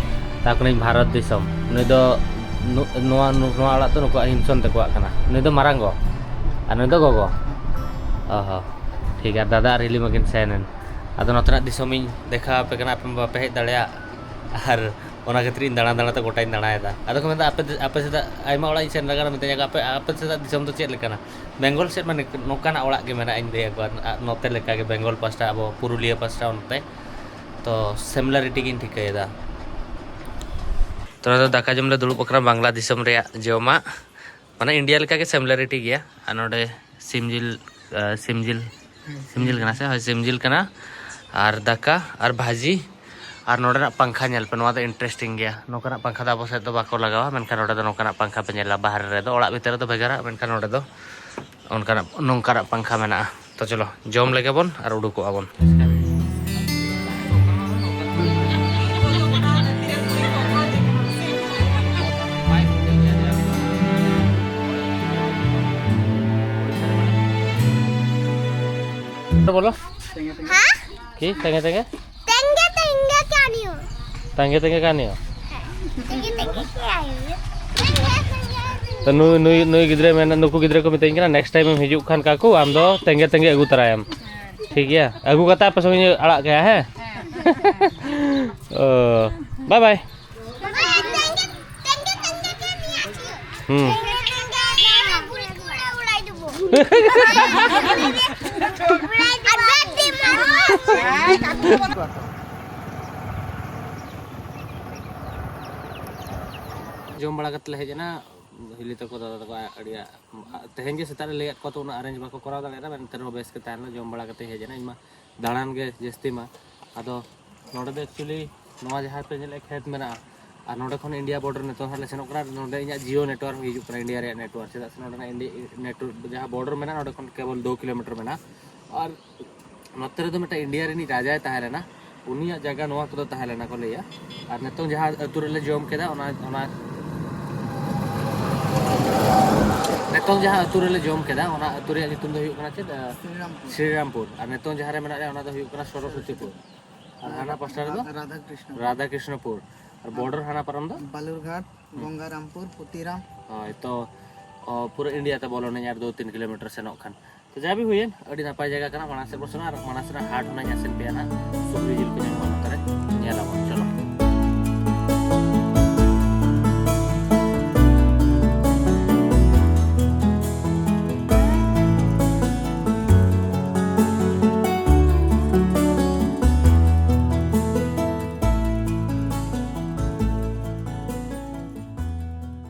ᱛᱟᱠᱚ ᱞᱤᱧ ᱵᱷᱟᱨᱚᱛ ᱫᱤᱥᱚᱢ᱾ ᱱᱩᱭ ᱫᱚ ᱱᱩ-, ᱱᱚᱣᱟ, ᱱᱚᱣᱟ ᱚᱲᱟᱜ ᱫᱚ ᱱᱩᱠᱩᱣᱟᱜ ᱦᱤᱢᱥᱚᱱ ᱛᱟᱠᱚᱣᱟᱜ ᱠᱟᱱᱟ᱾ ᱱᱩᱭ ᱫᱚ ᱢᱟᱨᱟᱝ ᱜᱚ ᱟᱨ ᱱᱩᱭ ᱫᱚ ᱜᱚᱜᱚ᱾ ᱚ ᱦᱚᱸ, ᱴᱷᱤᱠ ᱜᱮᱭᱟ, ᱫᱟᱫᱟ ᱟᱨ ᱦᱤᱞᱤ ᱢᱟᱹᱠᱤᱱ ᱥᱮᱱ ᱮᱱ᱾ ᱟᱫᱚ ᱱᱚᱛᱮᱱᱟᱜ ᱫᱤᱥᱚᱢ ᱤᱧ ᱫᱮᱠᱷᱟᱣ ᱟᱯᱮ ᱠᱟᱱᱟ, ᱟᱯᱮ ᱢᱟ ᱵᱟᱯᱮ ᱦᱮᱡ ᱫᱟᱲᱮᱭᱟᱜ, ᱟᱨ ᱚᱱᱟ ᱠᱷᱟᱹᱛᱤᱨ ᱤᱧ ᱫᱟᱬᱟ ᱫᱟᱬᱟ ᱛᱮ ᱜᱚᱴᱟᱧ ᱫᱟᱬᱟᱭᱮᱫᱟ᱾ ᱟᱫᱚ ᱠᱚ ᱢᱮᱱᱫᱟ, ᱟᱯᱮ, ᱟᱯᱮ ᱥᱮᱫᱟᱜ ᱟᱭᱢᱟ ᱚᱲᱟᱜ ᱤᱧ ᱥᱮᱱ ᱟᱠᱟᱱᱟ, ᱢᱤᱛᱟᱹᱧᱟ ᱠᱚ, "ᱟᱯᱮ, ᱟᱯᱮ ᱥᱮᱫᱟᱜ ᱫᱤᱥᱚᱢ ᱫᱚ ᱪᱮᱫ ᱞᱮᱠᱟᱱᱟ?" ᱵᱮᱝᱜᱚᱞ ᱥᱮᱫ ᱢᱟ ᱱᱤᱝᱠᱟᱹ, ᱱᱚᱝᱠᱟᱱᱟᱜ ᱚᱲᱟᱜ ᱜᱮ ᱢᱮᱱᱟᱜᱼᱟ, ᱤᱧ ᱞᱟᱹᱭ ᱟᱠᱚᱣᱟ, ᱟ-, ᱱᱚᱛᱮ ᱞᱮᱠᱟᱜᱮ ᱵᱮᱝᱜᱚᱞ ᱯᱟᱥᱴᱟ, ᱟᱵᱚ ᱯᱩᱨᱩᱞᱤᱭᱟᱹ ᱯᱟᱥᱴᱟ ᱚᱱᱛᱮ᱾ ᱛᱚ ᱥᱤᱢᱤᱞᱟᱨᱤᱴᱤ ᱜᱤᱧ ᱴᱷᱤᱠᱟᱹᱭᱮᱫᱟ᱾ ᱛᱚ ᱱᱚᱰᱮ ᱫᱚ ᱫᱟᱠᱟ ᱡᱚᱢ ᱞᱮ ᱫᱩᱲᱩᱵ ᱟᱠᱟᱱᱟ, ᱵᱟᱝᱞᱟ ᱫᱤᱥᱚᱢ ᱨᱮᱭᱟᱜ ᱡᱚᱢᱟᱜ, ᱢᱟᱱᱮ ᱤᱱᱰᱤᱭᱟ ᱞᱮᱠᱟᱜᱮ ᱥᱤᱢᱤᱞᱟᱨᱤᱴᱤ ᱜᱮᱭᱟ᱾ ᱟᱨ ᱱᱚᱰᱮ ᱥᱤᱢ ᱡᱤᱞ, ᱟ, ᱥᱤᱢ ᱡᱤᱞ, ᱥᱤᱢ ᱡᱤᱞ ᱠᱟᱱᱟ ᱥᱮ? ᱦᱳᱭ, ᱥᱤᱢ ᱡᱤᱞ ᱠᱟᱱᱟ᱾ ᱟᱨ ᱫᱟᱠᱟ ᱟᱨ ᱵᱷᱟᱹᱡᱤ, ᱟᱨ ᱱᱚᱰᱮᱱᱟᱜ ᱯᱟᱝᱠᱷᱟ ᱧᱮᱞ ᱯᱮ, ᱱᱚᱣᱟ ᱫᱚ ᱤᱱᱴᱟᱨᱮᱥᱴᱤᱝ ᱜᱮᱭᱟ᱾ ᱱᱚᱝᱠᱟᱱᱟᱜ ᱯᱟᱝᱠᱷᱟ ᱫᱚ ᱟᱵᱚ ᱥᱮᱫ ᱫᱚ ᱵᱟᱠᱚ ᱞᱟᱜᱟᱣᱟ, ᱢᱮᱱᱠᱷᱟᱱ ᱱᱚᱰᱮ ᱫᱚ ᱱᱚᱝᱠᱟᱱᱟᱜ ᱯᱟᱝᱠᱷᱟ ᱯᱮ ᱧᱮᱞᱟ᱾ ᱵᱟᱦᱨᱮ ᱨᱮᱫᱚ, ᱚᱲᱟᱜ ᱵᱷᱤᱛᱤᱨ ᱨᱮᱫᱚ ᱵᱷᱮᱜᱟᱨᱟ, ᱢᱮᱱᱠᱷᱟᱱ ᱱᱚᱰᱮ ᱫᱚ ᱚᱱᱠᱟᱱᱟᱜ, ᱱᱚᱝᱠᱟᱱᱟᱜ ᱯᱟᱝᱠᱷᱟ ᱢᱮᱱᱟᱜᱼᱟ᱾ ᱛᱚ ᱪᱚᱞᱚ, ᱡᱚᱢ ᱞᱮᱜᱮ ᱵᱚᱱ ᱟᱨ ᱩᱰᱩᱠᱚᱜᱼᱟ ᱵᱚᱱ᱾ ᱵᱚᱞᱚ᱾ ᱦᱮᱸ? কি? টেঙে টেঙে? টেঙ্গে টেঙ্গে কেন? ᱛᱟᱸᱜᱮ ᱛᱟᱸᱜᱮ ᱠᱟᱱᱤᱭᱚ᱾ ᱛᱮᱜᱮ ᱛᱮᱜᱮ ᱠᱮ ᱟᱭᱩ᱾ ᱛᱚ ᱱᱩᱭ ᱱᱩᱭ ᱱᱩᱭ ᱜᱤᱫᱽᱨᱟᱹ ᱢᱮᱱ, ᱱᱩᱠᱩ ᱜᱤᱫᱽᱨᱟᱹ ᱠᱚ ᱢᱤᱛᱟᱹᱧ ᱠᱟᱱᱟ, "ᱱᱮᱠᱥᱴ ᱴᱟᱭᱤᱢ ᱮᱢ ᱦᱤᱡᱩᱜ ᱠᱷᱟᱱ ᱠᱟᱠᱩ, ᱟᱢ ᱫᱚ ᱛᱮᱸᱜᱮ ᱛᱮᱸᱜᱮ ᱟᱹᱜᱩ ᱛᱟᱨᱟᱭᱮᱢ, ᱴᱷᱤᱠ ᱜᱮᱭᱟ? ᱟᱹᱜᱩ ᱠᱟᱛᱮ ᱟᱯᱮ ᱥᱚᱸᱜᱮ ᱤᱧ ᱟᱲᱟᱜ ᱠᱟᱭᱟ, ᱦᱮᱸ?" ᱚ, ᱵᱟᱭ ᱵᱟᱭ᱾ ᱦᱩᱸ᱾ ᱡᱚᱢ ᱵᱟᱲᱟ ᱠᱟᱛᱮ ᱞᱮ ᱦᱮᱡ ᱮᱱᱟ᱾ ᱦᱤᱞᱤ ᱛᱟᱠᱚ, ᱫᱟᱫᱟ ᱛᱟᱠᱚ, ᱟᱹᱰᱤ ᱛᱮᱦᱮᱧ ᱜᱮ ᱥᱮᱛᱟᱜ ᱨᱮ ᱞᱟᱹᱭᱟᱫ ᱠᱚᱣᱟ, ᱛᱚ ᱩᱱᱟᱹᱜ ᱟᱨᱮᱧᱡᱽ ᱵᱟᱠᱚ ᱠᱚᱨᱟᱣ ᱫᱟᱲᱮᱭᱟᱫᱟ, ᱮᱱᱛᱮ ᱨᱮᱦᱚᱸ ᱵᱮᱥ ᱜᱮ ᱛᱟᱦᱮᱸ ᱞᱮᱱᱟ᱾ ᱡᱚᱢ ᱵᱟᱲᱟ ᱠᱟᱛᱮ ᱦᱮᱡ ᱮᱱᱟ᱾ ᱤᱧ ᱢᱟ ᱫᱟᱬᱟᱱ ᱜᱮ ᱡᱟᱹᱥᱛᱤ ᱢᱟ᱾ ᱟᱫᱚ ᱱᱚᱰᱮ ᱫᱚ ᱮᱠᱪᱩᱭᱮᱞᱤ ᱱᱚᱣᱟ ᱡᱟᱦᱟᱸ ᱯᱮ ᱧᱮᱞᱮᱫ ᱠᱷᱮᱛ ᱢᱮᱱᱟᱜᱼᱟ, ᱟᱨ ᱱᱚᱰᱮ ᱠᱷᱚᱱ ᱤᱱᱰᱤᱭᱟ ᱵᱚᱨᱰᱟᱨ ᱱᱤᱛᱚᱜ ᱦᱟᱸᱜ ᱞᱮ ᱥᱮᱱᱚᱜ ᱠᱟᱱᱟ᱾ ᱱᱚᱰᱮ ᱤᱧᱟᱹᱜ ᱡᱤᱭᱳ ᱱᱮᱴᱣᱟᱨᱠ ᱦᱤᱡᱩᱜ ᱠᱟᱱᱟ, ᱤᱱᱰᱤᱭᱟ ᱨᱮᱭᱟᱜ ᱱᱮᱴᱣᱟᱨᱠ, ᱪᱮᱫᱟᱜ ᱥᱮ ᱱᱚᱰᱮᱱᱟᱜ ᱤᱱᱰᱤᱭᱟ ᱱᱮᱴᱣᱟᱨᱠ ᱡᱟᱦᱟᱸ ᱵᱚᱨᱰᱟᱨ ᱢᱮᱱᱟᱜᱼᱟ, ᱱᱚᱰᱮ ᱠᱷᱚᱱ ᱠᱮᱵᱚᱞ ᱫᱩ ᱠᱤᱞᱳᱢᱤᱴᱟᱨ ᱢᱮᱱᱟᱜᱼᱟ᱾ ᱟᱨ ᱱᱚᱛᱮ ᱨᱮᱫᱚ ᱢᱤᱫᱴᱟᱝ ᱤᱱᱰᱤᱭᱟ ᱨᱤᱱᱤᱡ ᱨᱟᱡᱟᱭ ᱛᱟᱦᱮᱸ ᱞᱮᱱᱟ, ᱩᱱᱤᱭᱟᱜ ᱡᱟᱭᱜᱟ ᱱᱚᱣᱟ ᱠᱚᱫᱚ ᱛᱟᱦᱮᱸ ᱞᱮᱱᱟ ᱠᱚ ᱞᱟᱹᱭᱟ᱾ ᱟᱨ ᱱᱤᱛᱚᱝ ᱡᱟᱦᱟᱸ ᱟᱹᱛᱩ ᱨᱮᱞᱮ ᱡᱚᱢ ᱠᱮᱫᱟ, ᱚᱱᱟ ᱚᱱᱟ ᱱᱤᱛᱚᱝ ᱡᱟᱦᱟᱸ ᱟᱹᱛᱩ ᱨᱮᱞᱮ ᱡᱚᱢ ᱠᱮᱫᱟ, ᱚᱱᱟ ᱟᱹᱛᱩ ᱨᱮᱭᱟᱜ ᱧᱩᱛᱩᱢ ᱫᱚ ᱦᱩᱭᱩᱜ ᱠᱟᱱᱟ ᱪᱮᱫ? ᱟᱸ, ᱥᱨᱤᱨᱟᱢᱯᱩᱨ᱾ ᱥᱨᱤᱨᱟᱢᱯᱩᱨ᱾ ᱟᱨ ᱱᱤᱛᱚᱝ ᱡᱟᱦᱟᱸ ᱨᱮ ᱢᱮᱱᱟᱜ ᱞᱮᱭᱟ, ᱚᱱᱟ ᱫᱚ ᱦᱩᱭᱩᱜ ᱠᱟᱱᱟ ᱥᱚᱨᱚᱥᱚᱛᱤᱯᱩᱨ᱾ ᱟᱨ ᱦᱟᱱᱟ ᱯᱟᱥᱴᱟ ᱨᱮᱫᱚ? ᱨᱟᱫᱷᱟᱠᱨᱤᱥᱱᱚ᱾ ᱨᱟᱫᱷᱟᱠᱨᱤᱥᱱᱚᱯᱩᱨ᱾ ᱟᱨ ᱵᱚᱨᱰᱟᱨ ᱦᱟᱱᱟ ᱯᱟᱨᱚᱢ ᱫᱚ? ᱵᱟᱞᱩᱨᱜᱷᱟᱴ, ᱦᱩᱸ᱾ ᱜᱚᱝᱜᱟᱨᱟᱢᱯᱩᱨ, ᱯᱩᱛᱤᱨᱟᱢ᱾ ᱦᱳᱭ, ᱛᱚ, ᱚ, ᱯᱩᱨᱟᱹ ᱤᱱᱰᱤᱭᱟ ᱛᱮ ᱵᱚᱞᱚᱱᱟᱹᱧ ᱟᱨ ᱫᱩ ᱛᱤᱱ ᱠᱤᱞᱳᱢᱤᱴᱟᱨ ᱥᱮᱱᱚᱜ ᱠᱷᱟᱱ᱾ ᱛᱚ, ᱡᱟ ᱜᱮ ᱦᱩᱭᱮᱱ, ᱟᱹᱰᱤ ᱱᱟᱯᱟᱭ ᱡᱟᱭᱜᱟ ᱠᱟᱱᱟ᱾ ᱢᱟᱲᱟᱝ ᱥᱮᱫ ᱵᱚᱱ ᱥᱮᱱᱚᱜᱼᱟ ᱟᱨ ᱢᱟᱲᱟᱝ ᱥᱮᱱᱟᱜ ᱦᱟᱴ ᱦᱚᱸ ᱱᱟᱧ ᱟᱥᱮᱱ ᱯᱮᱭᱟ ᱱᱟᱜ᱾ ᱥᱩᱠᱨᱤ ᱡᱤᱞ ᱠᱚ ᱧᱟᱢᱚᱜᱼᱟ ᱱᱚᱛᱮ ᱨᱮ, ᱧᱮᱞ ᱟᱵᱚᱱ᱾ ᱪᱚᱞᱚ᱾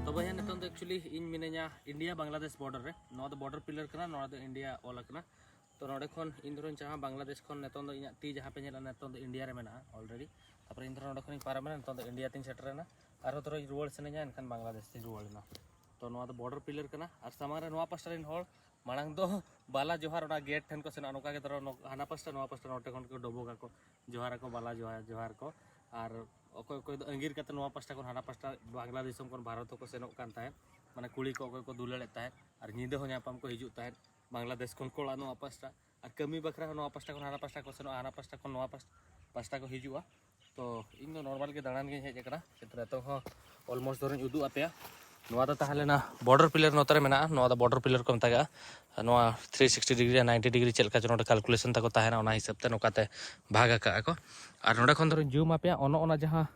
ᱛᱚ ᱵᱚᱭᱦᱟ, ᱱᱤᱛᱚᱝ ᱫᱚ actually ᱤᱧ ᱢᱤᱱᱟᱹᱧᱟ ᱤᱱᱰᱤᱭᱟ ᱵᱟᱝᱞᱟᱫᱮᱥ ᱵᱚᱨᱰᱟᱨ ᱨᱮ᱾ ᱱᱚᱣᱟ ᱫᱚ ᱵᱚᱨᱰᱟᱨ ᱯᱤᱞᱟᱨ ᱠᱟᱱᱟ, ᱱᱚᱣᱟ ᱫᱚ ᱤᱱᱰᱤᱭᱟ ᱚᱞ ᱟᱠᱟᱱᱟ᱾ ᱛᱚ ᱱᱚᱰᱮ ᱠᱷᱚᱱ ᱤᱧ ᱫᱷᱚᱨᱚᱧ ᱪᱟᱞᱟᱜᱼᱟ ᱵᱟᱝᱞᱟᱫᱮᱥ ᱠᱷᱚᱱ, ᱱᱤᱛᱚᱝ ᱫᱚ ᱤᱧᱟᱹᱜ ᱛᱤ ᱡᱟᱦᱟᱸ ᱯᱮ ᱧᱮᱞᱟ, ᱱᱤᱛᱚᱝ ᱫᱚ ᱤᱱᱰᱤᱭᱟ ᱨᱮ ᱢᱮᱱᱟᱜᱼᱟ already᱾ ᱛᱟᱨᱯᱚᱨᱮ ᱤᱧ ᱫᱷᱚᱨᱚ ᱱᱚᱰᱮ ᱠᱷᱚᱱᱤᱧ ᱯᱟᱨᱚᱢᱮᱱᱟ, ᱱᱤᱛᱚᱝ ᱫᱚ ᱤᱱᱰᱤᱭᱟ ᱛᱤᱧ ᱥᱮᱴᱮᱨᱮᱱᱟ᱾ ᱟᱨᱦᱚᱸ ᱫᱷᱚᱨᱚᱧ ᱨᱩᱣᱟᱹᱲ ᱥᱟᱱᱟᱧᱟ, ᱮᱱᱠᱷᱟᱱ ᱵᱟᱝᱞᱟᱫᱮᱥ ᱛᱤᱧ ᱨᱩᱣᱟᱹᱲᱮᱱᱟ᱾ ᱛᱚ ᱱᱚᱣᱟ ᱫᱚ ᱵᱚᱨᱰᱟᱨ ᱯᱤᱞᱟᱨ ᱠᱟᱱᱟ᱾ ᱟᱨ ᱥᱟᱢᱟᱝ ᱨᱮ ᱱᱚᱣᱟ ᱯᱟᱥᱴᱟ ᱨᱮᱱ ᱦᱚᱲ ᱢᱟᱲᱟᱝ ᱫᱚ ᱵᱟᱞᱟ ᱡᱚᱦᱟᱨ ᱚᱱᱟ ᱜᱮᱴ ᱴᱷᱮᱱ ᱠᱚ ᱥᱮᱱᱚᱜᱼᱟ᱾ ᱱᱚᱝᱠᱟ ᱜᱮ ᱫᱷᱚᱨᱚ ᱱᱚ-, ᱦᱟᱱᱟ ᱯᱟᱥᱴᱟ ᱱᱚᱣᱟ ᱯᱟᱥᱴᱟ ᱱᱚᱛᱮ ᱠᱷᱚᱱ ᱠᱚ ᱰᱚᱵᱚᱜᱟᱠᱚ, ᱡᱚᱦᱟᱨᱟᱠᱚ, ᱵᱟᱞᱟ ᱡᱚᱦᱟᱨ, ᱡᱚᱦᱟᱨ ᱠᱚ᱾ ᱟᱨ ᱚᱠᱚᱭ ᱚᱠᱚᱭ ᱫᱚ ᱟᱸᱜᱤᱨ ᱠᱟᱛᱮ ᱱᱚᱣᱟ ᱯᱟᱥᱴᱟ ᱠᱷᱚᱱ ᱦᱟᱱᱟ ᱯᱟᱥᱴᱟ ᱵᱟᱝᱞᱟ ᱫᱤᱥᱚᱢ ᱠᱷᱚᱱ ᱵᱷᱟᱨᱚᱛ ᱦᱚᱸᱠᱚ ᱥᱮᱱᱚᱜ ᱠᱟᱱ ᱛᱟᱦᱮᱸᱫ᱾ ᱢᱟᱱᱮ ᱠᱩᱲᱤ ᱠᱚ ᱚᱠᱚᱭ ᱠᱚ ᱫᱩᱞᱟᱹᱲᱮᱫ ᱛᱟᱦᱮᱸᱫ, ᱟᱨ ᱧᱤᱫᱟᱹ ᱦᱚᱸ ᱧᱟᱯᱟᱢ ᱠᱚ ᱦᱤᱡᱩᱜ ᱛᱟᱦᱮᱸᱫ ᱵᱟᱝᱞᱟᱫᱮᱥ ᱠᱷᱚᱱ ᱠᱚᱲᱟ ᱱᱚᱣᱟ ᱯᱟᱥᱴᱟ᱾ ᱟᱨ ᱠᱟᱹᱢᱤ ᱵᱟᱠᱷᱨᱟ ᱦᱚᱸ ᱱᱚᱣᱟ ᱯᱟᱥᱴᱟ ᱠᱷᱚᱱ ᱦᱟᱱᱟ ᱯᱟᱥᱴᱟ ᱠᱚ ᱥᱮᱱᱚᱜᱼᱟ, ᱦᱟᱱᱟ ᱯᱟᱥᱴᱟ ᱠᱷᱚᱱ ᱱᱚᱣᱟ ᱯᱟᱥ-, ᱯᱟᱥᱴᱟ ᱠᱚ ᱦᱤᱡᱩᱜᱼᱟ᱾ ᱛᱚ ᱤᱧ ᱫᱚ ᱱᱚᱨᱢᱟᱞ ᱜᱮ ᱫᱟᱬᱟᱱ ᱜᱤᱧ ᱦᱮᱡ ᱟᱠᱟᱱᱟ, ᱠᱤᱱᱛᱩ ᱱᱤᱛᱚᱝ ᱦᱚᱸ ᱚᱞᱢᱳᱥᱴ ᱫᱷᱚᱨᱚᱧ ᱩᱫᱩᱜ ᱟᱯᱮᱭᱟ᱾ ᱱᱚᱣᱟ ᱫᱚ ᱛᱟᱦᱮᱸ ᱞᱮᱱᱟ ᱵᱚᱨᱰᱟᱨ ᱯᱤᱞᱟᱨ, ᱱᱚᱛᱮ ᱨᱮ ᱢᱮᱱᱟᱜᱼᱟ, ᱱᱚᱣᱟ ᱫᱚ ᱵᱚᱨᱰᱟᱨ ᱯᱤᱞᱟᱨ ᱠᱚ ᱢᱮᱛᱟᱜᱼᱟ᱾ ᱱᱚᱣᱟ three sixty degree ninety degree ᱪᱮᱫ ᱞᱮᱠᱟ ᱪᱚ ᱱᱚᱰᱮ ᱠᱟᱞᱠᱩᱞᱮᱥᱚᱱ ᱛᱟᱠᱚ ᱛᱟᱦᱮᱱᱟ, ᱚᱱᱟ ᱦᱤᱥᱟᱹᱵ ᱛᱮ ᱱᱚᱝᱠᱟᱛᱮ ᱵᱷᱟᱜᱽ ᱟᱠᱟᱜᱼᱟ ᱠᱚ᱾ ᱟᱨ ᱱᱚᱰᱮ ᱠᱷᱚᱱ ᱫᱷᱚᱨᱚᱧ ᱡᱩᱢ ᱟᱯᱮᱭᱟ, ᱚᱱᱚ ᱚᱱᱟ ᱡᱟᱦᱟᱸ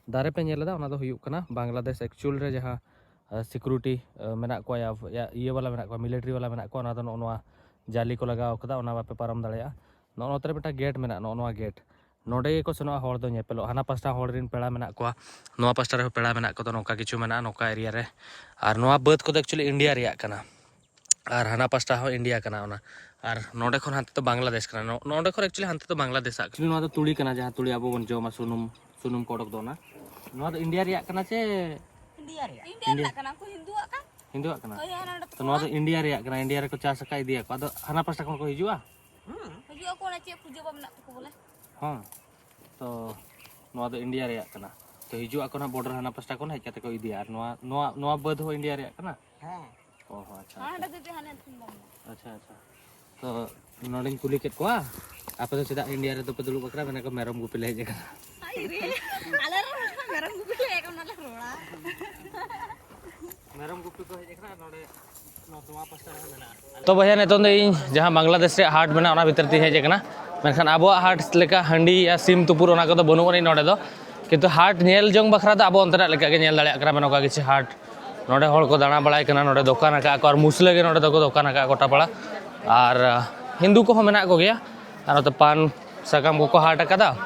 ᱫᱟᱨᱮ ᱯᱮ ᱧᱮᱞ ᱮᱫᱟ, ᱚᱱᱟ ᱫᱚ ᱦᱩᱭᱩᱜ ᱠᱟᱱᱟ ᱵᱟᱝᱞᱟᱫᱮᱥ ᱮᱠᱪᱩᱭᱮᱞ ᱨᱮ ᱡᱟᱦᱟᱸ ᱥᱤᱠᱩᱨᱤᱴᱤ ᱢᱮᱱᱟᱜ ᱠᱚᱣᱟ, ᱤᱭᱟᱹ ᱵᱟᱞᱟ ᱢᱮᱱᱟᱜ ᱠᱚᱣᱟ, ᱢᱤᱞᱤᱴᱟᱨᱤ ᱵᱟᱞᱟ ᱢᱮᱱᱟᱜ ᱠᱚᱣᱟ, ᱚᱱᱟ ᱫᱚ ᱱᱚᱜᱼᱚ ᱱᱚᱣᱟ ᱡᱟᱞᱤ ᱠᱚ ᱞᱟᱜᱟᱣ ᱠᱟᱫᱟ, ᱚᱱᱟ ᱵᱟᱯᱮ ᱯᱟᱨᱚᱢ ᱫᱟᱲᱮᱭᱟᱜᱼᱟ᱾ ᱱᱚᱜᱼᱚ ᱱᱚᱛᱮ ᱨᱮ ᱢᱤᱫᱴᱟᱝ ᱜᱮᱴ ᱢᱮᱱᱟᱜᱼᱟ, ᱱᱚᱜᱼᱚ ᱱᱚᱣᱟ ᱜᱮᱴ, ᱱᱚᱰᱮ ᱜᱮᱠᱚ ᱥᱮᱱᱚᱜᱼᱟ ᱦᱚᱲ ᱫᱚ ᱧᱮᱯᱮᱞᱚᱜ᱾ ᱦᱟᱱᱟ ᱯᱟᱥᱴᱟ ᱦᱚᱲ ᱨᱮᱱ ᱯᱮᱲᱟ ᱢᱮᱱᱟᱜ ᱠᱚᱣᱟ, ᱱᱚᱣᱟ ᱯᱟᱥᱴᱟ ᱨᱮᱦᱚᱸ ᱯᱮᱲᱟ ᱢᱮᱱᱟᱜ ᱠᱚᱣᱟ, ᱱᱚᱝᱠᱟ ᱠᱤᱪᱷᱩ ᱢᱮᱱᱟᱜᱼᱟ ᱱᱚᱝᱠᱟ ᱮᱨᱤᱭᱟ ᱨᱮ᱾ ᱟᱨ ᱱᱚᱣᱟ ᱵᱟᱹᱫᱽ ᱠᱚᱫᱚ ᱮᱠᱪᱩᱭᱮᱞᱤ ᱤᱱᱰᱤᱭᱟ ᱨᱮᱭᱟᱜ ᱠᱟᱱᱟ, ᱟᱨ ᱦᱟᱱᱟ ᱯᱟᱥᱴᱟ ᱦᱚᱸ ᱤᱱᱰᱤᱭᱟ ᱠᱟᱱᱟ ᱚᱱᱟ᱾ ᱟᱨ ᱱᱚᱰᱮ ᱠᱷᱚᱱ ᱦᱟᱱᱛᱮ ᱫᱚ ᱵᱟᱝᱞᱟᱫᱮᱥ ᱠᱟᱱᱟ, ᱱᱚ- ᱱᱚᱰᱮ ᱠᱷᱚᱱ ᱮᱠᱪᱩᱭᱮᱞᱤ ᱦᱟᱱᱛᱮ ᱫᱚ ᱵᱟᱝᱞᱟᱫᱮᱥᱟᱜ ᱠᱟᱱᱟ᱾ ᱱᱚᱣᱟ ᱫᱚ ᱛᱩᱲᱤ ᱠᱟᱱᱟ, ᱡᱟᱦᱟᱸ ᱛᱩᱲᱤ ᱟᱵᱚ ᱵᱚᱱ ᱡᱚᱢᱟ, ᱥᱩᱱᱩᱢ, ᱥᱩᱱᱩᱢ ᱠᱚ ᱚᱰᱚᱠ ᱫᱚ ᱚᱱᱟ᱾ ᱱᱚᱣᱟ ᱫᱚ ᱤᱱᱰᱤᱭᱟ ᱨᱮᱭᱟᱜ ᱠᱟᱱᱟ ᱪᱮ? ᱤᱱᱰᱤᱭᱟ ᱨᱮᱭᱟᱜ᱾ India India. ᱨᱮᱱᱟᱜ ᱠᱟᱱᱟ, ᱩᱱᱠᱩ ᱦᱤᱱᱫᱩᱣᱟᱜ ᱠᱟᱱ᱾ ᱦᱤᱱᱫᱩᱣᱟᱜ ᱠᱟᱱᱟ? ᱦᱳᱭ, ᱦᱟᱱᱟ ᱱᱚᱰᱮ ᱛᱚ ᱱᱚᱣᱟ ᱫᱚ ᱤᱱᱰᱤᱭᱟ ᱨᱮᱭᱟᱜ ᱠᱟᱱᱟ, ᱤᱱᱰᱤᱭᱟ ᱨᱮᱠᱚ ᱪᱟᱥ ᱟᱠᱟᱫ, ᱤᱫᱤᱭᱟᱠᱚ᱾ ᱟᱫᱚ ᱦᱟᱱᱟ ᱯᱟᱥᱴᱟ ᱠᱷᱚᱱ ᱠᱚ ᱦᱤᱡᱩᱜᱼᱟ? ᱦᱩᱸ, ᱦᱤᱡᱩᱜ ᱟᱠᱚ, ᱚᱱᱟ ᱪᱮᱫ ᱯᱩᱡᱟᱹ ᱵᱟ ᱢᱮᱱᱟᱜ ᱛᱟᱠᱚ ᱵᱚᱞᱮ᱾ ᱦᱚᱸ᱾ ᱛᱚ ᱱᱚᱣᱟ ᱫᱚ ᱤᱱᱰᱤᱭᱟ ᱨᱮᱭᱟᱜ ᱠᱟᱱᱟ᱾ ᱛᱚ ᱦᱤᱡᱩᱜ ᱟᱠᱚ ᱱᱟᱦᱟᱜ ᱵᱚᱰᱟᱨ ᱦᱟᱱᱟ ᱯᱟᱥᱴᱟ ᱠᱷᱚᱱ ᱦᱮᱡ ᱠᱟᱛᱮ ᱠᱚ ᱤᱫᱤᱭᱟ᱾ ᱟᱨ ᱱᱚᱣᱟ, ᱱᱚᱣᱟ, ᱱᱚᱣᱟ ᱵᱟᱹᱫᱽ ᱦᱚᱸ ᱤᱱᱰᱤᱭᱟ ᱨᱮᱭᱟᱜ ᱠᱟᱱᱟ? ᱦᱮᱸ᱾ ᱚ ᱦᱚᱸ, ᱟᱪᱪᱷᱟ, ᱦᱟᱸᱰᱮ ᱟᱪᱪᱷᱟ᱾ ᱫᱚ ᱦᱟᱱᱮ ᱟᱹᱠᱷᱨᱤᱧ ᱵᱟᱝ ᱜᱟᱱᱚᱜᱼᱟ᱾ ᱟᱪᱪᱷᱟ, ᱟᱪᱪᱷᱟ᱾ ᱛᱚ ᱱᱚᱰᱮᱧ ᱠᱩᱞᱤ ᱠᱮᱫ ᱠᱚᱣᱟ, "ᱟᱯᱮ ᱫᱚ ᱪᱮᱫᱟᱜ ᱤᱱᱰᱤᱭᱟ ᱨᱮᱫᱚ ᱯᱮ ᱫᱩᱲᱩᱵ ᱟᱠᱟᱱᱟ?" ᱢᱮᱱᱟ ᱠᱚ, "ᱢᱮᱨᱚᱢ ᱜᱩᱯᱤ ᱞᱮ ᱦᱮᱡ ᱟᱠᱟᱱᱟ᱾" ᱟᱭ ᱨᱮ, ᱟᱞᱮ ᱨᱚᱲ ᱢᱮᱨᱚᱢ ᱜᱩᱯᱤ ᱞᱮ ᱦᱮᱡ ᱟᱠᱟᱱᱟ, ᱚᱱᱟ ᱞᱮ ᱨᱚᱲᱟ᱾ ᱢᱮᱨᱚᱢ ᱜᱩᱯᱤ ᱠᱚ ᱦᱮᱡ ᱟᱠᱟᱱᱟ, ᱱᱚᱰᱮ ᱱᱚᱣᱟ ᱯᱟᱥᱴᱟ ᱨᱮᱦᱚᱸ ᱢᱮᱱᱟᱜᱼᱟ᱾ ᱛᱚ ᱵᱚᱭᱦᱟ, ᱱᱤᱛᱚᱝ ᱫᱚ ᱤᱧ ᱡᱟᱦᱟᱸ ᱵᱟᱝᱞᱟᱫᱮᱥ ᱨᱮᱭᱟᱜ ᱦᱟᱴ ᱢᱮᱱᱟᱜᱼᱟ, ᱚᱱᱟ ᱵᱷᱤᱛᱤᱨ ᱛᱤᱧ ᱦᱮᱡ ᱟᱠᱟᱱᱟ᱾ ᱢᱮᱱᱠᱷᱟᱱ ᱟᱵᱚᱣᱟᱜ ᱦᱟᱴ ᱞᱮᱠᱟ ᱦᱟᱺᱰᱤ ᱭᱟ ᱥᱤᱢ ᱛᱩᱯᱩᱫ, ᱚᱱᱟ ᱠᱚᱫᱚ ᱵᱟᱹᱱᱩᱜ ᱟᱹᱱᱤᱡ ᱱᱚᱰᱮ ᱫᱚ᱾ ᱠᱤᱱᱛᱩ ᱦᱟᱴ ᱧᱮᱞ ᱡᱚᱝ ᱵᱟᱠᱷᱨᱟ ᱫᱚ ᱟᱵᱚ ᱚᱱᱛᱮᱱᱟᱜ ᱞᱮᱠᱟ ᱜᱮ ᱧᱮᱞ ᱫᱟᱲᱮᱭᱟᱜ ᱠᱟᱱᱟ ᱵᱚᱱ, ᱚᱱᱠᱟ ᱠᱤᱪᱷᱩ ᱦᱟᱴ᱾ ᱱᱚᱰᱮ ᱦᱚᱲ ᱠᱚ ᱫᱟᱬᱟ ᱵᱟᱲᱟᱭ ᱠᱟᱱᱟ, ᱱᱚᱰᱮ ᱫᱚᱠᱟᱱ ᱟᱠᱟᱫ ᱠᱚ, ᱟᱨ ᱢᱩᱥᱞᱟᱹ ᱜᱮ ᱱᱚᱰᱮ ᱫᱚᱠᱚ ᱫᱚᱠᱟᱱ ᱟᱠᱟᱫ ᱜᱚᱴᱟ ᱯᱟᱲᱟ᱾ ᱟᱨ, ᱟᱸ, ᱦᱤᱱᱫᱩ ᱠᱚᱦᱚᱸ ᱢᱮᱱᱟᱜ ᱠᱚᱜᱮᱭᱟ᱾ ᱟᱨ ᱱᱚᱛᱮ ᱯᱟᱱ ᱥᱟᱠᱟᱢ ᱠᱚᱠᱚ ᱦᱟᱴ ᱟᱠᱟᱫᱟ,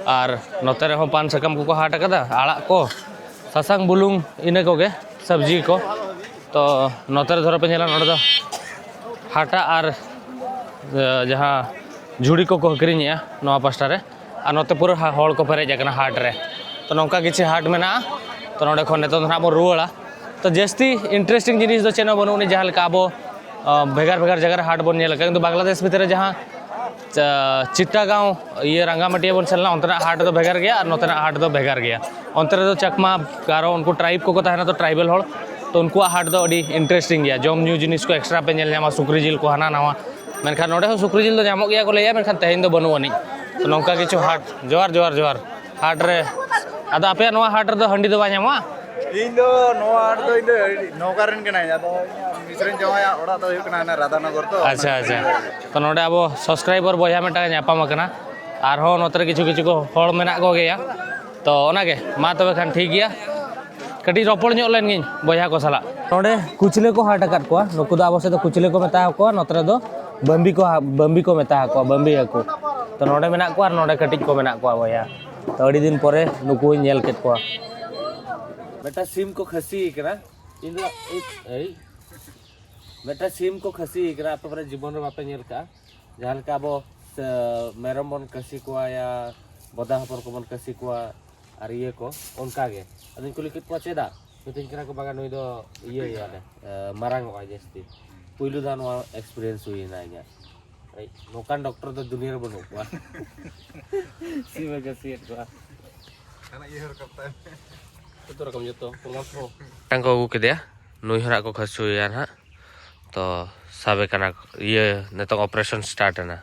ᱟᱨ ᱱᱚᱛᱮ ᱨᱮᱦᱚᱸ ᱯᱟᱱ ᱥᱟᱠᱟᱢ ᱠᱚᱠᱚ ᱦᱟᱴ ᱟᱠᱟᱫᱟ, ᱟᱲᱟᱜ ᱠᱚ, ᱥᱟᱥᱟᱝ ᱵᱩᱞᱩᱝ, ᱤᱱᱟᱹ ᱠᱚᱜᱮ ᱥᱚᱵᱽᱡᱤ ᱠᱚ᱾ ᱛᱚ ᱱᱚᱛᱮ ᱨᱮ ᱫᱷᱚᱨᱚ ᱯᱮ ᱧᱮᱞᱟ, ᱱᱚᱰᱮ ᱫᱚ ᱦᱟᱴᱟᱜ ᱟᱨ, ᱮ, ᱡᱟᱦᱟᱸ ᱡᱷᱩᱲᱤ ᱠᱚᱠᱚ ᱟᱹᱠᱷᱨᱤᱧᱮᱜᱼᱟ ᱱᱚᱣᱟ ᱯᱟᱥᱴᱟ ᱨᱮ, ᱟᱨ ᱱᱚᱛᱮ ᱯᱩᱨᱟᱹ ᱦᱟ-, ᱦᱚᱲ ᱠᱚ ᱯᱮᱨᱮᱡ ᱟᱠᱟᱱᱟ ᱦᱟᱴ ᱨᱮ᱾ ᱛᱚ ᱱᱚᱝᱠᱟ ᱠᱤᱪᱷᱩ ᱦᱟᱴ ᱢᱮᱱᱟᱜᱼᱟ᱾ ᱛᱚ ᱱᱚᱸᱰᱮ ᱠᱷᱚᱱ ᱱᱤᱛᱚᱝ ᱫᱚ ᱱᱟᱦᱟᱜ ᱵᱚᱱ ᱨᱩᱣᱟᱹᱲᱟ᱾ ᱛᱚ ᱡᱟᱹᱥᱛᱤ ᱤᱱᱴᱟᱨᱮᱥᱴᱤᱝ ᱡᱤᱱᱤᱥ ᱫᱚ ᱪᱮᱫ ᱦᱚᱸ ᱵᱟᱹᱱᱩᱜ ᱟᱹᱱᱤᱡ, ᱡᱟᱦᱟᱸ ᱞᱮᱠᱟ ᱟᱵᱚ, ᱟ, ᱵᱷᱮᱜᱟᱨ ᱵᱷᱮᱜᱟᱨ ᱡᱟᱭᱜᱟ ᱨᱮ ᱦᱟᱴ ᱵᱚᱱ ᱧᱮᱞ ᱟᱠᱟᱫᱟ, ᱠᱤᱱᱛᱩ ᱵᱟᱝᱞᱟᱫᱮᱥ ᱵᱷᱤᱛᱨᱤ ᱨᱮ ᱡᱟᱦᱟᱸ, ᱪᱟ-, ᱪᱤᱴᱟᱜᱟᱸᱣ, ᱤᱭᱟᱹ, ᱨᱟᱝᱜᱟᱢᱟᱴᱤᱭᱟ ᱵᱚᱱ ᱥᱮᱱ ᱞᱮᱱᱟ, ᱚᱱᱛᱮᱱᱟᱜ ᱦᱟᱴ ᱫᱚ ᱵᱷᱮᱜᱟᱨ ᱜᱮᱭᱟ ᱟᱨ ᱱᱚᱛᱮᱱᱟᱜ ᱦᱟᱴ ᱫᱚ ᱵᱷᱮᱜᱟᱨ ᱜᱮᱭᱟ᱾ ᱚᱱᱛᱮ ᱨᱮᱫᱚ ᱪᱟᱠᱢᱟ, ᱜᱟᱨᱚ, ᱩᱱᱠᱩ ᱴᱨᱟᱭᱤᱵᱽ ᱠᱚᱠᱚ ᱛᱟᱦᱮᱱᱟ, ᱛᱚ ᱴᱨᱟᱭᱵᱮᱞ ᱦᱚᱲ, ᱛᱚ ᱩᱱᱠᱩᱣᱟᱜ ᱦᱟᱴ ᱫᱚ ᱟᱹᱰᱤ ᱤᱱᱴᱟᱨᱮᱥᱴᱤᱝ ᱜᱮᱭᱟ᱾ ᱡᱚᱢ ᱧᱩ ᱡᱤᱱᱤᱥ ᱠᱚ ᱮᱠᱥᱴᱨᱟ ᱯᱮ ᱧᱮᱞ ᱧᱟᱢᱟ, ᱥᱩᱠᱨᱤ ᱡᱤᱞ ᱠᱚ ᱦᱟᱱᱟ ᱱᱟᱣᱟ᱾ ᱢᱮᱱᱠᱷᱟᱱ ᱱᱚᱸᱰᱮ ᱦᱚᱸ ᱥᱩᱠᱨᱤ ᱡᱤᱞ ᱫᱚ ᱧᱟᱢᱚᱜ ᱜᱮᱭᱟ ᱠᱚ ᱞᱟᱹᱭᱟ, ᱢᱮᱱᱠᱷᱟᱱ ᱛᱮᱦᱮᱧ ᱫᱚ ᱵᱟᱹᱱᱩᱜ ᱟᱹᱱᱤᱡ᱾ ᱛᱚ ᱱᱚᱝᱠᱟ ᱠᱤᱪᱷᱩ ᱦᱟᱴ᱾ ᱡᱚᱦᱟᱨ, ᱡᱚᱦᱟᱨ, ᱡᱚᱦᱟᱨ᱾ ᱦᱟᱴ ᱨᱮ᱾ ᱟᱫᱚ ᱟᱯᱮᱭᱟᱜ ᱱᱚᱣᱟ ᱦᱟᱴ ᱨᱮᱫᱚ ᱦᱟᱺᱰᱤ ᱫᱚ ᱵᱟᱭ ᱧᱟᱢᱚᱜᱼᱟ? ᱤᱧ ᱫᱚ ᱱᱚᱣᱟ ᱦᱟᱴ ᱫᱚ ᱤᱧ ᱫᱚ ᱱᱚᱣᱠᱟ ᱨᱮᱱ ᱠᱟᱹᱱᱟᱹᱧ᱾ ᱟᱫᱚ ᱤᱧᱟᱹᱜ ᱢᱤᱥᱨᱟᱧ ᱡᱟᱶᱟᱭᱟᱜ ᱚᱲᱟᱜ ᱫᱚ ᱦᱩᱭᱩᱜ ᱠᱟᱱᱟ ᱦᱟᱱᱟ ᱨᱟᱫᱷᱟᱱᱚᱜᱚᱨ ᱛᱚ᱾ ᱟᱪᱪᱷᱟ, ᱟᱪᱪᱷᱟ᱾ ᱛᱚ ᱱᱚᱰᱮ ᱟᱵᱚ ᱥᱟᱵᱥᱠᱨᱟᱭᱵᱟᱨ ᱵᱚᱭᱦᱟ ᱢᱤᱫᱴᱟᱝ ᱧᱟᱯᱟᱢ ᱟᱠᱟᱱᱟ, ᱟᱨᱦᱚᱸ ᱱᱚᱛᱮ ᱨᱮ ᱠᱤᱪᱷᱩ ᱠᱤᱪᱷᱩ ᱠᱚ ᱦᱚᱲ ᱢᱮᱱᱟᱜ ᱠᱚᱜᱮᱭᱟ᱾ ᱛᱚ ᱚᱱᱟᱜᱮ, ᱢᱟ ᱛᱚᱵᱮ ᱠᱷᱟᱱ ᱴᱷᱤᱠ ᱜᱮᱭᱟ, ᱠᱟᱹᱴᱤᱡ ᱨᱚᱯᱚᱲ ᱧᱚᱜ ᱞᱮᱱ ᱜᱤᱧ ᱵᱚᱭᱦᱟ ᱠᱚ ᱥᱟᱞᱟᱜ᱾ ᱱᱚᱰᱮ ᱠᱩᱪᱞᱟᱹ ᱠᱚ ᱦᱟᱴ ᱟᱠᱟᱫ ᱠᱚᱣᱟ, ᱱᱩᱠᱩ ᱫᱚ ᱟᱵᱚ ᱥᱮᱫ ᱫᱚ ᱠᱩᱪᱞᱟᱹ ᱠᱚ ᱢᱮᱛᱟ ᱠᱚᱣᱟ, ᱱᱚᱛᱮ ᱨᱮᱫᱚ ᱵᱟᱹᱢᱵᱤ ᱠᱚ ᱦᱟ-, ᱵᱟᱹᱢᱵᱤ ᱠᱚ ᱢᱮᱛᱟ ᱠᱚᱣᱟ, ᱵᱟᱹᱢᱵᱤ ᱦᱟᱹᱠᱩ᱾ ᱛᱚ ᱱᱚᱰᱮ ᱢᱮᱱᱟᱜ ᱠᱚᱣᱟ ᱟᱨ ᱱᱚᱰᱮ ᱠᱟᱹᱴᱤᱡ ᱠᱚ ᱢᱮᱱᱟᱜ ᱠᱚᱣᱟ ᱵᱚᱭᱦᱟ᱾ ᱛᱚ ᱟᱹᱰᱤ ᱫᱤᱱ ᱯᱚᱨᱮ ᱱᱩᱠᱩᱧ ᱧᱮᱞ ᱠᱮᱫ ᱠᱚᱣᱟ᱾ ᱢᱤᱫᱴᱟᱝ ᱥᱤᱢ ᱠᱚ ᱠᱷᱟᱹᱥᱤ ᱠᱟᱱᱟ, ᱤᱧ ᱫᱚ ᱮᱭ, ᱮᱭ, ᱢᱤᱫᱴᱟᱝ ᱥᱤᱢ ᱠᱚ ᱠᱷᱟᱹᱥᱤ ᱠᱟᱱᱟ, ᱟᱯᱮ ᱯᱟᱨᱮ ᱡᱤᱵᱚᱱ ᱨᱮ ᱵᱟᱯᱮ ᱧᱮᱞ ᱠᱟᱜᱼᱟ᱾ ᱡᱟᱦᱟᱸ ᱞᱮᱠᱟ ᱟᱵᱚ ᱥᱮ, ᱢᱮᱨᱚᱢ ᱵᱚᱱ ᱠᱟᱹᱥᱤ ᱠᱚᱣᱟ ᱭᱟ ᱵᱚᱫᱟ ᱦᱚᱯᱚᱱ ᱠᱚᱵᱚᱱ ᱠᱟᱹᱥᱤ ᱠᱚᱣᱟ ᱟᱨ ᱤᱭᱟᱹ ᱠᱚ, ᱚᱱᱠᱟ ᱜᱮ᱾ ᱟᱫᱚᱧ ᱠᱩᱞᱤ ᱠᱮᱫ ᱠᱚᱣᱟ ᱪᱮᱫᱟᱜ, ᱢᱤᱛᱟᱹᱧ ᱠᱟᱱᱟ ᱠᱚ ᱵᱟᱝᱟ ᱱᱩᱭ ᱫᱚ ᱤᱭᱟᱹᱭᱟᱞᱮ, ᱮ, ᱢᱟᱨᱟᱝ ᱚᱜᱼᱟᱭ ᱡᱟᱹᱥᱛᱤ᱾ ᱯᱩᱭᱞᱩ ᱫᱷᱟᱣ ᱱᱚᱣᱟ ᱮᱠᱥᱯᱤᱨᱤᱭᱮᱱᱥ ᱦᱩᱭᱱᱟ ᱤᱧᱟᱹᱜ᱾ ᱮᱭ, ᱱᱚᱝᱠᱟᱱ ᱰᱚᱠᱴᱚᱨ ᱫᱚ ᱫᱩᱱᱤᱭᱟᱹ ᱨᱮ ᱵᱟᱹᱱᱩᱜ ᱠᱚᱣᱟ᱾ ᱥᱤᱢ ᱮ ᱠᱟᱹᱥᱤᱭᱮᱫ ᱠᱚᱣᱟ᱾ ᱡᱚᱛᱚ ᱨᱚᱠᱚᱢ, ᱡᱚᱛᱚ ᱯᱨᱚᱢᱟᱱ ᱠᱚ᱾ ᱢᱤᱫᱴᱟᱝ ᱠᱚ ᱟᱹᱜᱩ ᱠᱮᱫᱮᱭᱟ, ᱱᱩᱭ ᱦᱚᱸ ᱱᱟᱜ ᱠᱚ ᱠᱷᱟᱹᱥᱩᱭᱮᱭᱟ ᱱᱟᱦᱟᱜ᱾ ᱛᱚ ᱥᱟᱵᱮ ᱠᱟᱱᱟ ᱠᱚ, ᱤᱭᱟᱹ ᱱᱤᱛᱚᱝ ᱚᱯᱟᱨᱮᱥᱚᱱ ᱥᱴᱟᱨᱴ ᱮᱱᱟ᱾